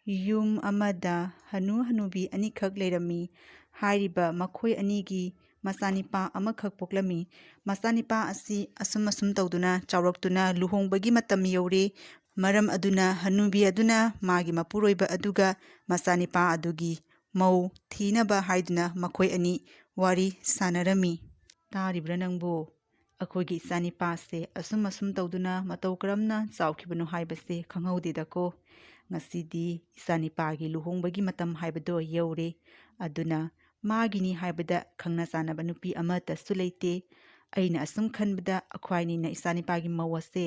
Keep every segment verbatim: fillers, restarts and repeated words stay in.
ꯌꯨꯝ ꯑꯃꯗ ꯍꯅꯨ ꯍꯅꯨꯕꯤ ꯑꯅꯤꯈꯛ ꯂꯩꯔꯝꯃꯤ꯫ ꯍꯥꯏꯔꯤꯕ ꯃꯈꯣꯏ ꯑꯅꯤꯒꯤ ꯃꯆꯥꯅꯤꯄꯥ ꯑꯃꯈꯛ ꯄꯣꯛꯂꯝꯃꯤ꯫ ꯃꯆꯥꯅꯤꯄꯥ ꯑꯁꯤ ꯑꯁꯨꯝ ꯑꯁꯨꯝ ꯇꯧꯗꯨꯅ ꯆꯥꯎꯔꯛꯇꯨꯅ ꯂꯨꯍꯣꯡꯕꯒꯤ ꯃꯇꯝ ꯌꯧꯔꯦ꯫ ꯃꯔꯝ ꯑꯗꯨꯅ ꯍꯅꯨꯕꯤ ꯑꯗꯨꯅ ꯃꯥꯒꯤ ꯃꯄꯨꯔꯣꯏꯕ ꯑꯗꯨꯒ ꯃꯆꯥꯅꯤꯄꯥ ꯑꯗꯨꯒꯤ ꯃꯧ ꯊꯤꯅꯕ ꯍꯥꯏꯗꯨꯅ ꯃꯈꯣꯏ ꯑꯅꯤ ꯋꯥꯔꯤ ꯁꯥꯟꯅꯔꯝꯃꯤ꯫ "ꯇꯥꯔꯤꯕ꯭ꯔꯥ ꯅꯪꯕꯨ? ꯑꯩꯈꯣꯏꯒꯤ ꯏꯆꯥꯅꯤꯄꯥꯁꯦ ꯑꯁꯨꯝ ꯑꯁꯨꯝ ꯇꯧꯗꯨꯅ ꯃꯇꯧ ꯀꯔꯝꯅ ꯆꯥꯎꯈꯤꯕꯅꯣ ꯍꯥꯏꯕꯁꯦ ꯈꯪꯍꯧꯗꯦꯗꯀꯣ꯫ ꯉꯁꯤꯗꯤ ꯏꯆꯥꯅꯤꯄꯥꯒꯤ ꯂꯨꯍꯣꯡꯕꯒꯤ ꯃꯇꯝ ꯍꯥꯏꯕꯗꯣ ꯌꯧꯔꯦ꯫ ꯑꯗꯨꯅ ꯃꯥꯒꯤꯅꯤ ꯍꯥꯏꯕꯗ ꯈꯪꯅ ꯆꯥꯟꯅꯕ ꯅꯨꯄꯤ ꯑꯃꯠꯇꯁꯨ ꯂꯩꯇꯦ꯫ ꯑꯩꯅ ꯑꯁꯨꯝ ꯈꯟꯕꯗ ꯑꯩꯈꯣꯏꯅꯤꯅ ꯏꯆꯥꯅꯤꯄꯥꯒꯤ ꯃꯧ ꯑꯁꯦ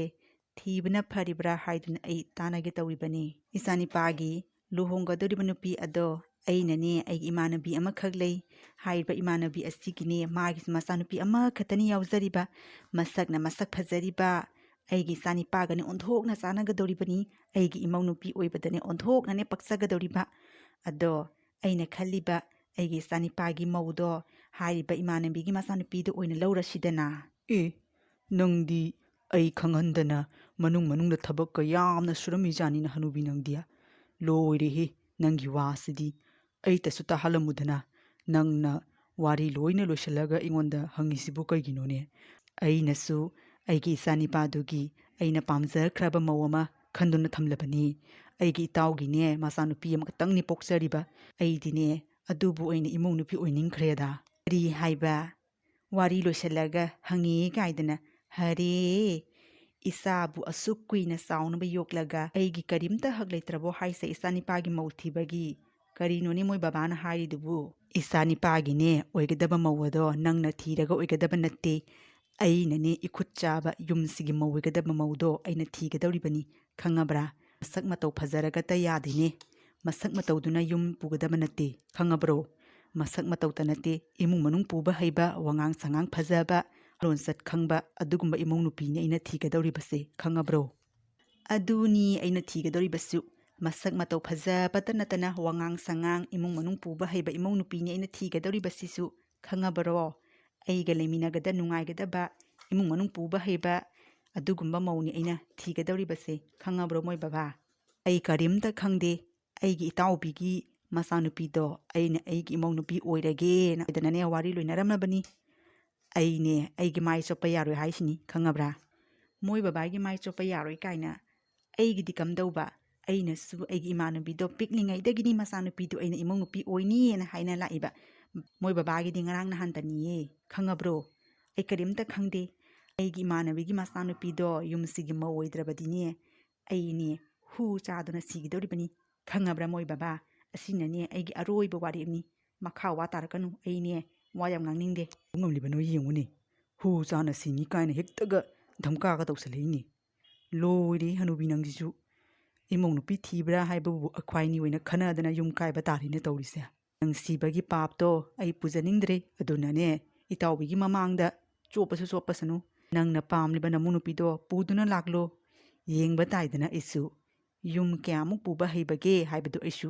ꯊꯤꯕꯅ ꯐꯔꯤꯕ꯭ꯔꯥ ꯍꯥꯏꯗꯨꯅ ꯑꯩ ꯇꯥꯟꯅꯒꯦ ꯇꯧꯔꯤꯕꯅꯤ꯫ ꯏꯆꯥꯅꯤꯄꯥꯒꯤ ꯂꯨꯍꯣꯡꯒꯗꯧꯔꯤꯕ ꯅꯨꯄꯤ ꯑꯗꯣ ꯑꯩꯅꯅꯦ, ꯑꯩꯒꯤ ꯏꯃꯥꯟꯅꯕꯤ ꯑꯃꯈꯛ ꯂꯩ꯫ ꯍꯥꯏꯔꯤꯕ ꯏꯃꯥꯟꯅꯕꯤ ꯑꯁꯤꯒꯤꯅꯦ, ꯃꯥꯒꯤꯁꯨ ꯃꯆꯥꯅꯨꯄꯤ ꯑꯃꯈꯛꯇꯅꯤ ꯌꯥꯎꯖꯔꯤꯕ꯫ ꯃꯁꯛꯅ ꯃꯁꯛ ꯐꯖꯔꯤꯕ, ꯑꯩꯒꯤ ꯏꯆꯥꯅꯤꯄꯥꯒꯅꯤ ꯑꯣꯟꯊꯣꯛꯅ ꯆꯥꯟꯅꯒꯗꯧꯔꯤꯕꯅꯤ꯫ ꯑꯩꯒꯤ ꯏꯃꯧ ꯅꯨꯄꯤ ꯑꯣꯏꯕꯗꯅꯦ ꯑꯣꯟꯊꯣꯛꯅꯅꯦ ꯄꯛꯆꯒꯗꯧꯔꯤꯕ꯫ ꯑꯗꯣ ꯑꯩꯅ ꯈꯜꯂꯤꯕ, ꯑꯩꯒꯤ ꯏꯆꯥꯅꯤꯄꯥꯒꯤ ꯃꯧꯗꯣ ꯍꯥꯏꯔꯤꯕ ꯏꯃꯥꯟꯅꯕꯤꯒꯤ ꯃꯆꯥꯅꯨꯄꯤꯗꯣ ꯑꯣꯏꯅ ꯂꯧꯔꯁꯤꯗꯅ꯫ ꯑꯦ, ꯅꯪꯗꯤ ꯑꯩ ꯈꯪꯍꯟꯗꯅ ꯃꯅꯨꯡ ꯃꯅꯨꯡꯗ ꯊꯕꯛꯀ ꯌꯥꯝꯅ ꯁꯨꯔꯝꯃꯤꯖꯥꯠꯅꯤꯅ ꯍꯅꯨꯕꯤ ꯅꯪꯗꯤ꯫ ꯂꯣꯏꯔꯦꯍꯦ, ꯅꯪꯒꯤ ꯋꯥꯁꯤꯗꯤ꯫ ꯑꯩꯇꯁꯨ ꯇꯥꯍꯜꯂꯝꯃꯨꯗꯅ, ꯅꯪꯅ ꯋꯥꯔꯤ ꯂꯣꯏꯅ ꯂꯣꯏꯁꯤꯜꯂꯒ ꯑꯩꯉꯣꯟꯗ ꯍꯪꯉꯤꯁꯤꯕꯨ ꯀꯩꯒꯤꯅꯣꯅꯦ? ꯑꯩꯅꯁꯨ ꯑꯩꯒꯤ ꯏꯆꯥꯅꯤꯄꯥꯗꯨꯒꯤ ꯑꯩꯅ ꯄꯥꯝꯖꯈ꯭ꯔꯕ ꯃꯧ ꯑꯃ ꯈꯟꯗꯨꯅ ꯊꯝꯂꯕꯅꯤ꯫ ꯑꯩꯒꯤ ꯏꯇꯥꯎꯒꯤꯅꯦ ꯃꯆꯥꯅꯨꯄꯤ ꯑꯃꯈꯛꯇꯪꯅꯤ ꯄꯣꯛꯆꯔꯤꯕ꯫ ꯑꯩꯗꯤꯅꯦ ꯑꯗꯨꯕꯨ ꯑꯣꯏꯅ ꯏꯃꯧ ꯅꯨꯄꯤ ꯑꯣꯏꯅꯤꯡꯈ꯭ꯔꯦꯗ꯫ ꯀꯔꯤ ꯍꯥꯏꯕ? ꯋꯥꯔꯤ ꯂꯣꯏꯁꯤꯜꯂꯒ ꯍꯪꯉꯤ ꯀꯥꯏꯗꯅ꯫ ꯍꯔꯦ, ꯏꯆꯥꯕꯨ ꯑꯁꯨꯛ ꯀꯨꯏꯅ ꯆꯥꯎꯅꯕ ꯌꯣꯛꯂꯒ ꯑꯩꯒꯤ ꯀꯔꯤꯝꯇ ꯍꯛ ꯂꯩꯇ꯭ꯔꯕꯣ ꯍꯥꯏꯁꯦ ꯏꯆꯥꯅꯤꯄꯥꯒꯤ ꯃꯧ ꯊꯤꯕꯒꯤ? ꯀꯔꯤꯅꯣꯅꯦ ꯃꯣꯏ ꯕꯕꯥꯅ ꯍꯥꯏꯔꯤꯗꯨꯕꯨ? ꯏꯆꯥꯅꯤꯄꯥꯒꯤꯅꯦ ꯑꯣꯏꯒꯗꯕ ꯃꯧ ꯑꯗꯣ ꯅꯪꯅ ꯊꯤꯔꯒ ꯑꯣꯏꯒꯗꯕ ꯅꯠꯇꯦ꯫ ꯑꯩꯅꯅꯦ ꯏꯈꯨꯠ ꯆꯥꯕ ꯌꯨꯝꯁꯤꯒꯤ ꯃꯧ ꯑꯣꯏꯒꯗꯕ ꯃꯧꯗꯣ ꯑꯩꯅ ꯊꯤꯒꯗꯧꯔꯤꯕꯅꯤ, ꯈꯪꯉꯕ꯭ꯔꯥ? ꯃꯁꯛ ꯃꯇꯧ ꯐꯖꯔꯒꯇ ꯌꯥꯗꯦꯅꯦ꯫ ꯃꯁꯛ ꯃꯇꯧꯗꯨꯅ ꯌꯨꯝ ꯄꯨꯒꯗꯕ ꯅꯠꯇꯦ, ꯈꯪꯉꯕ꯭ꯔꯣ? ꯃꯁꯛ ꯃꯇꯧꯇ ꯅꯠꯇꯦ, ꯏꯃꯨꯡ ꯃꯅꯨꯡ ꯄꯨꯕ ꯍꯩꯕ, ꯋꯥꯉꯥꯡ ꯁꯉꯥꯡ ꯐꯖꯕ, ꯂꯣꯟꯆꯠ ꯈꯪꯕ, ꯑꯗꯨꯒꯨꯝꯕ ꯏꯃꯧ ꯅꯨꯄꯤꯅꯤ ꯑꯩꯅ ꯊꯤꯒꯗꯧꯔꯤꯕꯁꯦ, ꯈꯪꯉꯕ꯭ꯔꯣ? ꯑꯗꯨꯅꯤ ꯑꯩꯅ ꯊꯤꯒꯗꯧꯔꯤꯕꯁꯨ꯫ ꯃꯁꯛ ꯃꯇꯧ ꯐꯖꯕꯇ ꯅꯠꯇꯅ ꯋꯥꯉꯥꯡ ꯁꯉꯥꯡ, ꯏꯃꯨꯡ ꯃꯅꯨꯡ ꯄꯨꯕ ꯍꯩꯕ ꯏꯃꯧ ꯅꯨꯄꯤꯅꯤ ꯑꯩꯅ ꯊꯤꯒꯗꯧꯔꯤꯕꯁꯤꯁꯨ, ꯈꯪꯉꯕꯔꯣ? ꯑꯩꯒ ꯂꯩꯃꯤꯟꯅꯒꯗ ꯅꯨꯡꯉꯥꯏꯒꯗꯕ, ꯏꯃꯨꯡ ꯃꯅꯨꯡ ꯄꯨꯕ ꯍꯩꯕ, ꯑꯗꯨꯒꯨꯝꯕ ꯃꯧꯅꯤ ꯑꯩꯅ ꯊꯤꯒꯗꯧꯔꯤꯕꯁꯦ, ꯈꯪꯉꯕ꯭ꯔꯣ ꯃꯣꯏ ꯕꯕꯥ? ꯑꯩ ꯀꯔꯤꯝꯇ ꯈꯪꯗꯦ꯫ ꯑꯩꯒꯤ ꯏꯇꯥꯎꯕꯤꯒꯤ ꯃꯆꯥꯅꯨꯄꯤꯗꯣ ꯑꯩꯅ ꯑꯩꯒꯤ ꯏꯃꯧ ꯅꯨꯄꯤ ꯑꯣꯏꯔꯒꯦꯅ ꯍꯥꯏꯗꯅꯅꯦ ꯋꯥꯔꯤ ꯂꯣꯏꯅꯔꯝꯂꯕꯅꯤ꯫ ꯑꯩꯅꯦ ꯑꯩꯒꯤ ꯃꯥꯏ ꯆꯣꯞꯄ ꯌꯥꯔꯣꯏ ꯍꯥꯏꯁꯤꯅꯤ, ꯈꯪꯉꯕ꯭ꯔꯥ? ꯃꯣꯏ ꯕꯕꯥꯒꯤ ꯃꯥꯏ ꯆꯣꯞꯄ ꯌꯥꯔꯣꯏ ꯀꯥꯏꯅ꯫ ꯑꯩꯒꯤꯗꯤ ꯀꯝꯗꯧꯕ? ꯑꯩꯅꯁꯨ ꯑꯩꯒꯤ ꯏꯃꯥꯟꯅꯕꯤꯗꯣ ꯄꯤꯛꯂꯤꯉꯩꯗꯒꯤꯅꯤ ꯃꯆꯥꯅꯨꯄꯤꯗꯣ ꯑꯩꯅ ꯏꯃꯧ ꯅꯨꯄꯤ ꯑꯣꯏꯅꯤꯅ ꯍꯥꯏꯅ ꯂꯥꯛꯏꯕ꯫ ꯃꯣꯏ ꯕꯕꯥꯒꯤꯗꯤ ꯉꯔꯥꯡ ꯅꯍꯥꯟꯇꯅꯤꯌꯦ, ꯈꯪꯉꯕ꯭ꯔꯣ? ꯑꯩ ꯀꯔꯤꯝꯇ ꯈꯪꯗꯦ꯫ ꯑꯩꯒꯤ ꯏꯃꯥꯟꯅꯕꯤꯒꯤ ꯃꯆꯥꯅꯨꯄꯤꯗꯣ ꯌꯨꯝꯁꯤꯒꯤ ꯃꯧ ꯑꯣꯏꯗ꯭ꯔꯕꯗꯤꯅꯦ, ꯑꯩꯅꯦ ꯍꯨ ꯆꯥꯗꯨꯅ ꯁꯤꯒꯗꯧꯔꯤꯕꯅꯤ꯫ ꯈꯪꯉꯕ꯭ꯔꯥ ꯃꯣꯏ ꯕꯕꯥ? ꯑꯁꯤꯅꯅꯦ ꯑꯩꯒꯤ ꯑꯔꯣꯏꯕ ꯋꯥꯔꯦꯞꯅꯤ꯫ ꯃꯈꯥ ꯋꯥ ꯇꯥꯔꯛꯀꯅꯨ, ꯑꯩꯅꯦ ꯋꯥ ꯌꯥꯝ ꯉꯥꯡꯅꯤꯡꯗꯦ꯫ ꯉꯝꯂꯤꯕꯅꯣ ꯌꯦꯡꯉꯨꯅꯦ, ꯍꯨ ꯆꯥꯅ ꯁꯤꯅꯤ ꯀꯥꯏꯅ ꯍꯦꯛꯇꯒ ꯙꯝꯀꯥꯒ ꯇꯧꯁꯜꯂꯛꯏꯅꯦ꯫ ꯂꯣꯏꯔꯦ ꯍꯅꯨꯕꯤ ꯅꯪꯁꯤꯁꯨ꯫ ꯏꯃꯧ ꯅꯨꯄꯤ ꯊꯤꯕ꯭ꯔꯥ ꯍꯥꯏꯕꯕꯨ ꯑꯩꯈ꯭ꯋꯥꯏꯅꯤ ꯑꯣꯏꯅ ꯈꯟꯅꯗꯅ ꯌꯨꯝ ꯀꯥꯏꯕ ꯇꯥꯔꯦꯅꯦ ꯇꯧꯔꯤꯁꯦ꯫ ꯅꯪ ꯁꯤꯕꯒꯤ ꯄꯥꯞꯇꯣ ꯑꯩ ꯄꯨꯖꯅꯤꯡꯗ꯭ꯔꯦ꯫ ꯑꯗꯨꯅꯅꯦ, ꯏꯇꯥꯎꯕꯤꯒꯤ ꯃꯃꯥꯡꯗ ꯆꯣꯞꯄꯁꯨ ꯆꯣꯞꯄꯁꯅꯨ꯫ ꯅꯪꯅ ꯄꯥꯝꯂꯤꯕ ꯅꯃꯧ ꯅꯨꯄꯤꯗꯣ ꯄꯨꯗꯨꯅ ꯂꯥꯛꯂꯣ꯫ ꯌꯦꯡꯕ ꯇꯥꯏꯗꯅ ꯑꯩꯁꯨ ꯌꯨꯝ ꯀꯌꯥꯃꯨꯛ ꯄꯨꯕ ꯍꯩꯕꯒꯦ ꯍꯥꯏꯕꯗꯨ ꯑꯩꯁꯨ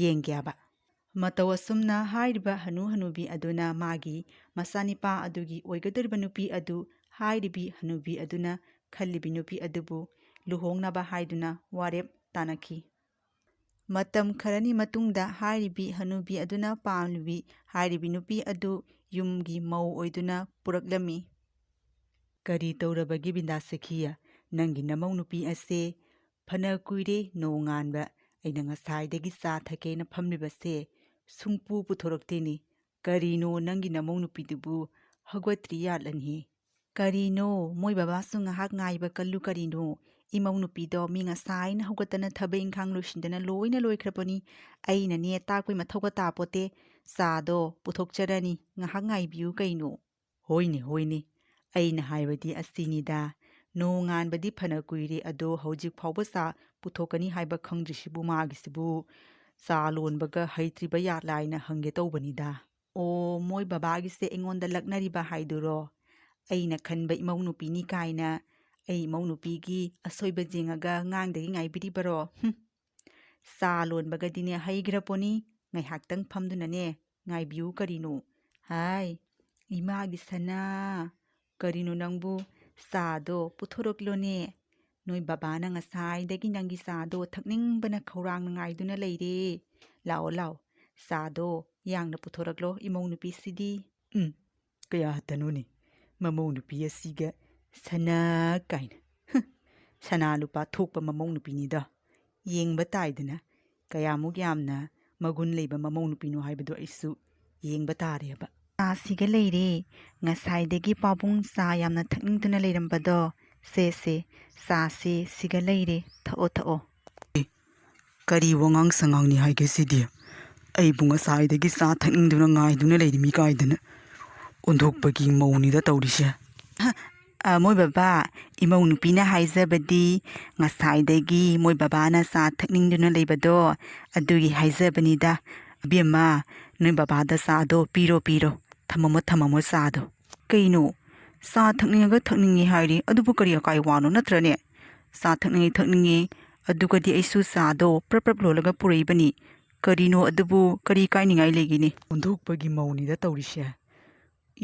ꯌꯦꯡꯒꯦ ꯍꯥꯏꯕ꯫ ꯃꯇꯧ ꯑꯁꯨꯝꯅ ꯍꯥꯏꯔꯤꯕ ꯍꯅꯨ ꯍꯅꯨꯕꯤ ꯑꯗꯨꯅ ꯃꯥꯒꯤ ꯃꯆꯥꯅꯤꯄꯥ ꯑꯗꯨꯒꯤ ꯑꯣꯏꯒꯗꯧꯔꯤꯕ ꯅꯨꯄꯤ ꯑꯗꯨ ꯍꯥꯏꯔꯤꯕꯤ ꯍꯅꯨꯕꯤ ꯑꯗꯨꯅ ꯈꯜꯂꯤꯕꯤ ꯅꯨꯄꯤ ꯑꯗꯨꯕꯨ ꯂꯨꯍꯣꯡꯅꯕ ꯍꯥꯏꯗꯨꯅ ꯋꯥꯔꯦꯞ ꯇꯥꯅꯈꯤ꯫ ꯃꯇꯝ ꯈꯔꯅꯤ ꯃꯇꯨꯡꯗ ꯍꯥꯏꯔꯤꯕꯤ ꯍꯅꯨꯕꯤ ꯑꯗꯨꯅ ꯄꯥꯝꯂꯤꯕꯤ ꯍꯥꯏꯔꯤꯕꯤ ꯅꯨꯄꯤ ꯑꯗꯨ ꯌꯨꯝꯒꯤ ꯃꯧ ꯑꯣꯏꯗꯨꯅ ꯄꯨꯔꯛꯂꯝꯃꯤ꯫ "ꯀꯔꯤ ꯇꯧꯔꯕꯒꯦ ꯕꯤꯟꯗꯥ ꯁꯈꯤꯌꯥ? ꯅꯪꯒꯤ ꯅꯃꯧ ꯅꯨꯄꯤ ꯑꯁꯦ ꯐꯅ ꯀꯨꯏꯔꯦ ꯅꯣꯡꯉꯥꯟꯕ ꯑꯩꯅ ꯉꯁꯥꯏꯗꯒꯤ ꯆꯥ ꯊꯛꯀꯦꯅ ꯐꯝꯂꯤꯕꯁꯦ ꯁꯨꯡꯄꯨ ꯄꯨꯊꯣꯔꯛꯇꯦꯅꯦ꯫ ꯀꯔꯤꯅꯣ ꯅꯪꯒꯤ ꯅꯃꯧ ꯅꯨꯄꯤꯗꯨꯕꯨ ꯍꯧꯒꯠꯇ꯭ꯔꯤ ꯌꯥꯠꯂꯅꯤ?" "ꯀꯔꯤꯅꯣ, ꯃꯣꯏ ꯕꯕꯥꯁꯨ ꯉꯥꯏꯍꯥꯛ ꯉꯥꯏꯕ ꯀꯜꯂꯨ ꯀꯔꯤꯅꯣ? ꯏꯃꯧ ꯅꯨꯄꯤꯗꯣ ꯃꯤ ꯉꯁꯥꯏꯅ ꯍꯧꯒꯠꯇꯅ ꯊꯕꯛ ꯏꯪꯈꯥꯡ ꯂꯣꯏꯁꯤꯟꯗꯅ ꯂꯣꯏꯅ ꯂꯣꯏꯈ꯭ꯔꯕꯅꯤ꯫ ꯑꯩꯅꯅꯦ ꯇꯥꯛꯄꯩ ꯃꯊꯧꯒ ꯇꯥꯄꯣꯠꯇꯦ꯫ ꯆꯥꯗꯣ ꯄꯨꯊꯣꯛꯆꯔꯅꯤ, ꯉꯥꯏꯍꯥꯛ ꯉꯥꯏꯕꯤꯌꯨ ꯀꯩꯅꯣ?" "ꯍꯣꯏꯅꯦ, ꯍꯣꯏꯅꯦ, ꯑꯩꯅ ꯍꯥꯏꯕꯗꯤ ꯑꯁꯤꯅꯤꯗ, ꯅꯣꯡꯉꯥꯟꯕꯗꯤ ꯐꯅ ꯀꯨꯏꯔꯦ, ꯑꯗꯣ ꯍꯧꯖꯤꯛ ꯐꯥꯎꯕ ꯆꯥ ꯄꯨꯊꯣꯛꯀꯅꯤ ꯍꯥꯏꯕ ꯈꯪꯗ꯭ꯔꯤꯁꯤꯕꯨ ꯃꯥꯒꯤꯁꯤꯕꯨ ꯆꯥ ꯂꯣꯟꯕꯒ ꯍꯩꯇ꯭ꯔꯤꯕ ꯌꯥꯠꯂꯥꯏꯅ ꯍꯪꯒꯦ ꯇꯧꯕꯅꯤꯗ꯫" "ꯑꯣ, ꯃꯣꯏ ꯕꯕꯥꯒꯤꯁꯦ ꯑꯩꯉꯣꯟꯗ ꯂꯛꯅꯔꯤꯕ ꯍꯥꯏꯗꯨꯔꯣ? ꯑꯩꯅ ꯈꯟꯕ ꯏꯃꯧ ꯅꯨꯄꯤꯅꯤ ꯀꯥꯏꯅ꯫ ꯑꯩ ꯏꯃꯧ ꯅꯨꯄꯤꯒꯤ ꯑꯁꯣꯏꯕ ꯌꯦꯡꯉꯒ ꯉꯥꯡꯗꯒꯤ ꯉꯥꯏꯕꯤꯔꯤꯕꯔꯣ? ꯍꯨꯝ꯫ ꯆꯥ ꯂꯣꯟꯕꯒꯗꯤꯅꯦ ꯍꯩꯈ꯭ꯔ ꯄꯣꯠꯅꯤ꯫ ꯉꯥꯏꯍꯥꯛꯇꯪ ꯐꯝꯗꯨꯅꯅꯦ ꯉꯥꯏꯕꯤꯌꯨ ꯀꯔꯤꯅꯣ?" "ꯍꯥꯏ, ꯏꯃꯥꯒꯤ ꯁꯅꯥ, ꯀꯔꯤꯅꯣ ꯅꯪꯕꯨ? ꯆꯥꯗꯣ ꯄꯨꯊꯣꯔꯛꯂꯣꯅꯦ꯫ ꯅꯣꯏ ꯕꯕꯥꯅ ꯉꯁꯥꯏꯗꯒꯤ ꯅꯪꯒꯤ ꯆꯥꯗꯣ ꯊꯛꯅꯤꯡꯕꯅ ꯈꯧꯔꯥꯡꯅ ꯉꯥꯏꯗꯨꯅ ꯂꯩꯔꯦ꯫ ꯂꯥꯛꯑꯣ, ꯂꯥꯛꯑꯣ, ꯆꯥꯗꯣ ꯌꯥꯡꯅ ꯄꯨꯊꯣꯔꯛꯂꯣ, ꯏꯃꯧ ꯅꯨꯄꯤꯁꯤꯗꯤ꯫ ꯎꯝ, ꯀꯌꯥ ꯍꯠꯇꯅꯣꯅꯦ, ꯃꯃꯧ ꯅꯨꯄꯤ ꯑꯁꯤꯒ ꯁꯅꯥ ꯀꯥꯏꯅ꯫ ꯍꯨꯝ, ꯁꯅꯥ ꯂꯨꯄꯥ ꯊꯣꯛꯄ ꯃꯃꯧ ꯅꯨꯄꯤꯅꯤꯗꯣ꯫ ꯌꯦꯡꯕ ꯇꯥꯏꯗꯅ, ꯀꯌꯥꯃꯨꯛ ꯌꯥꯝꯅ ꯃꯒꯨꯟ ꯂꯩꯕ ꯃꯃꯧ ꯅꯨꯄꯤꯅꯣ ꯍꯥꯏꯕꯗꯣ ꯑꯩꯁꯨ ꯌꯦꯡꯕ ꯇꯥꯔꯦꯕ꯫ ꯆꯥꯁꯤꯒ ꯂꯩꯔꯦ, ꯉꯁꯥꯏꯗꯒꯤ ꯄꯥꯕꯨꯡ ꯆꯥ ꯌꯥꯝꯅ ꯊꯛꯅꯤꯡꯗꯨꯅ ꯂꯩꯔꯝꯕꯗꯣ꯫ ꯁꯦ, ꯁꯦ, ꯆꯥꯁꯦ ꯁꯤꯒ ꯂꯩꯔꯦ, ꯊꯛꯑꯣ, ꯊꯛꯑꯣ꯫ ꯑꯦ, ꯀꯔꯤ ꯋꯥꯉꯥꯡ ꯁꯉꯥꯡꯅꯤ ꯍꯥꯏꯒꯦ ꯁꯤꯗꯤ? ꯑꯩꯕꯨ ꯉꯁꯥꯏꯗꯒꯤ ꯆꯥ ꯊꯛꯅꯤꯡꯗꯨꯅ ꯉꯥꯏꯗꯨꯅ ꯂꯩꯔꯤꯃꯤ ꯀꯥꯏꯗꯅ꯫ ꯑꯣꯟꯊꯣꯛꯄꯒꯤ ꯃꯧꯅꯤꯗ ꯇꯧꯔꯤꯁꯦ꯫ ꯍ, ꯑ, ꯃꯣꯏ ꯕꯕꯥ, ꯏꯃꯧ ꯅꯨꯄꯤꯅ ꯍꯥꯏꯖꯕꯗꯤ ꯉꯁꯥꯏꯗꯒꯤ ꯃꯣꯏ ꯕꯕꯥꯅ ꯆꯥ ꯊꯛꯅꯤꯡꯗꯨꯅ ꯂꯩꯕꯗꯣ, ꯑꯗꯨꯒꯤ ꯍꯥꯏꯖꯕꯅꯤꯗ꯫ ꯏꯕꯦꯝꯃ, ꯅꯣꯏ ꯕꯕꯥꯗ ꯆꯥꯗꯣ ꯄꯤꯔꯣ, ꯄꯤꯔꯣ꯫ ꯊꯝꯃꯝꯃꯣ, ꯊꯝꯃꯝꯃꯣ ꯆꯥꯗꯣ꯫ ꯀꯩꯅꯣ? ꯆꯥ ꯊꯛꯅꯤꯡꯉꯒ ꯊꯛꯅꯤꯡꯉꯤ ꯍꯥꯏꯔꯤ, ꯑꯗꯨꯕꯨ ꯀꯔꯤ ꯑꯀꯥꯏ ꯋꯥꯅꯣ, ꯅꯠꯇ꯭ꯔꯅꯦ? ꯆꯥ ꯊꯛꯅꯤꯡꯉꯤ, ꯊꯛꯅꯤꯡꯉꯤ, ꯑꯗꯨꯒꯗꯤ ꯑꯩꯁꯨ ꯆꯥꯗꯣ ꯄ꯭ꯔꯞ ꯄ꯭ꯔꯞ ꯂꯣꯜꯂꯒ ꯄꯨꯔꯛꯏꯕꯅꯤ꯫ ꯀꯔꯤꯅꯣ ꯑꯗꯨꯕꯨ, ꯀꯔꯤ ꯀꯥꯏꯅꯤꯡꯉꯥꯏ ꯂꯩꯒꯦꯅꯦ? ꯑꯣꯟꯊꯣꯛꯄꯒꯤ ꯃꯧꯅꯤꯗ ꯇꯧꯔꯤꯁꯦ꯫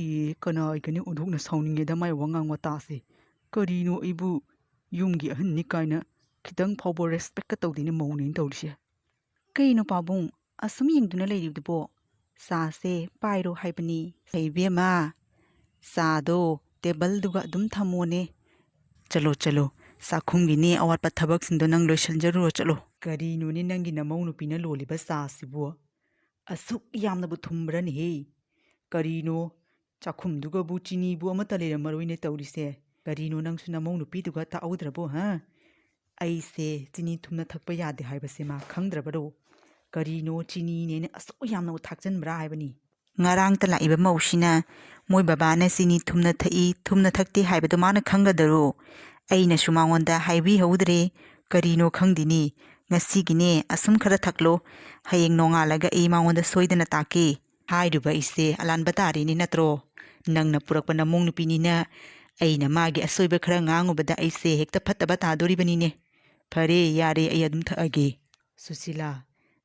ꯑꯦ, ꯀꯅꯥ ꯑꯣꯏꯒꯅꯤ ꯑꯣꯟꯊꯣꯛꯅ ꯁꯥꯎꯅꯤꯡꯉꯦꯗ ꯃꯥꯏ ꯋꯥꯉꯥꯡ ꯋꯥꯇꯥꯁꯦ꯫ ꯀꯔꯤꯅꯣ ꯑꯩꯕꯨ ꯌꯨꯝꯒꯤ ꯑꯍꯟꯅꯤ ꯀꯥꯏꯅ ꯈꯤꯇꯪ ꯐꯥꯎꯕ respectꯀ ꯇꯧꯗꯦꯅꯦ ꯃꯧꯅꯦꯅ ꯇꯧꯔꯤꯁꯦ꯫ ꯀꯩꯅꯣ ꯄꯥꯕꯨꯡ, ꯑꯁꯨꯝ ꯌꯦꯡꯗꯨꯅ ꯂꯩꯔꯤꯕꯗꯨꯕꯣ? ꯆꯥꯁꯦ ꯄꯥꯏꯔꯣ ꯍꯥꯏꯕꯅꯤ꯫ ꯍꯩ ꯏꯕꯦꯝꯃ, ꯆꯥꯗꯣ ꯇꯦꯕꯜꯗꯨꯒ ꯑꯗꯨꯝ ꯊꯝꯃꯣꯅꯦ꯫ ꯆꯠꯂꯣ, ꯆꯠꯂꯣ, ꯆꯥꯛꯈꯨꯝꯒꯤꯅꯦ ꯑꯋꯥꯠꯄ ꯊꯕꯛꯁꯤꯡꯗꯣ ꯅꯪ ꯂꯣꯏꯁꯤꯟꯖꯔꯨꯔꯣ, ꯆꯠꯂꯣ꯫ ꯀꯔꯤꯅꯣꯅꯦ ꯅꯪꯒꯤ ꯅꯃꯧ ꯅꯨꯄꯤꯅ ꯂꯣꯜꯂꯤꯕ ꯆꯥꯁꯤꯕꯨ? ꯑꯁꯨꯛ ꯌꯥꯝꯅꯕꯨ ꯊꯨꯝꯕ꯭ꯔꯅꯦꯍꯦ? ꯀꯔꯤꯅꯣ? ꯆꯥꯛꯈꯨꯝꯗꯨꯒꯕꯨ ꯆꯤꯅꯤꯕꯨ ꯑꯃꯠꯇ ꯂꯩꯔꯝꯃꯔꯣꯏꯅꯦ ꯇꯧꯔꯤꯁꯦ꯫ ꯀꯔꯤꯅꯣ ꯅꯪꯁꯨ ꯅꯃꯧ ꯅꯨꯄꯤꯗꯨꯒ ꯇꯥꯛꯍꯧꯗ꯭ꯔꯕꯣ, ꯍꯥ? ꯑꯩꯁꯦ ꯆꯤꯅꯤ ꯊꯨꯝꯅ ꯊꯛꯄ ꯌꯥꯗꯦ ꯍꯥꯏꯕꯁꯦ ꯃꯥ ꯈꯪꯗ꯭ꯔꯕꯔꯣ? ꯀꯔꯤꯅꯣ ꯆꯤꯅꯤꯅꯦꯅ ꯑꯁꯨꯛ ꯌꯥꯝꯅꯕꯨ ꯊꯥꯛꯆꯟꯕ꯭ꯔꯥ ꯍꯥꯏꯕꯅꯤ꯫ ꯉꯔꯥꯡꯇ ꯂꯥꯛꯏꯕ ꯃꯧꯁꯤꯅ ꯃꯣꯏ ꯕꯕꯥꯅ ꯆꯤꯅꯤ ꯊꯨꯝꯅ ꯊꯛꯏ, ꯊꯨꯝꯅ ꯊꯛꯇꯦ ꯍꯥꯏꯕꯗꯣ ꯃꯥꯅ ꯈꯪꯒꯗꯔꯣ? ꯑꯩꯅꯁꯨ ꯃꯉꯣꯟꯗ ꯍꯥꯏꯕꯤꯍꯧꯗ꯭ꯔꯦ꯫ ꯀꯔꯤꯅꯣ ꯈꯪꯗꯦꯅꯦ꯫ ꯉꯁꯤꯒꯤꯅꯦ ꯑꯁꯨꯝ ꯈꯔ ꯊꯛꯂꯣ꯫ ꯍꯌꯦꯡ ꯅꯣꯡꯉꯥꯜꯂꯒ ꯑꯩ ꯃꯉꯣꯟꯗ ꯁꯣꯏꯗꯅ ꯇꯥꯛꯀꯦ꯫ ꯍꯥꯏꯔꯤꯕ ꯑꯩꯁꯦ ꯑꯂꯥꯟꯕ ꯇꯥꯔꯦꯅꯦ ꯅꯠꯇ꯭ꯔꯣ? ꯅꯪꯅ ꯄꯨꯔꯛꯄ ꯅꯃꯧ ꯅꯨꯄꯤꯅꯤꯅ ꯑꯩꯅ ꯃꯥꯒꯤ ꯑꯁꯣꯏꯕ ꯈꯔ ꯉꯥꯡꯉꯨꯕꯗ ꯑꯩꯁꯦ ꯍꯦꯛꯇ ꯐꯠꯇꯕ ꯇꯥꯗꯣꯔꯤꯕꯅꯤꯅꯦ꯫ ꯐꯔꯦ, ꯌꯥꯔꯦ, ꯑꯩ ꯑꯗꯨꯝ ꯊꯛꯑꯒꯦ꯫ ꯁꯨꯁꯤꯂꯥ,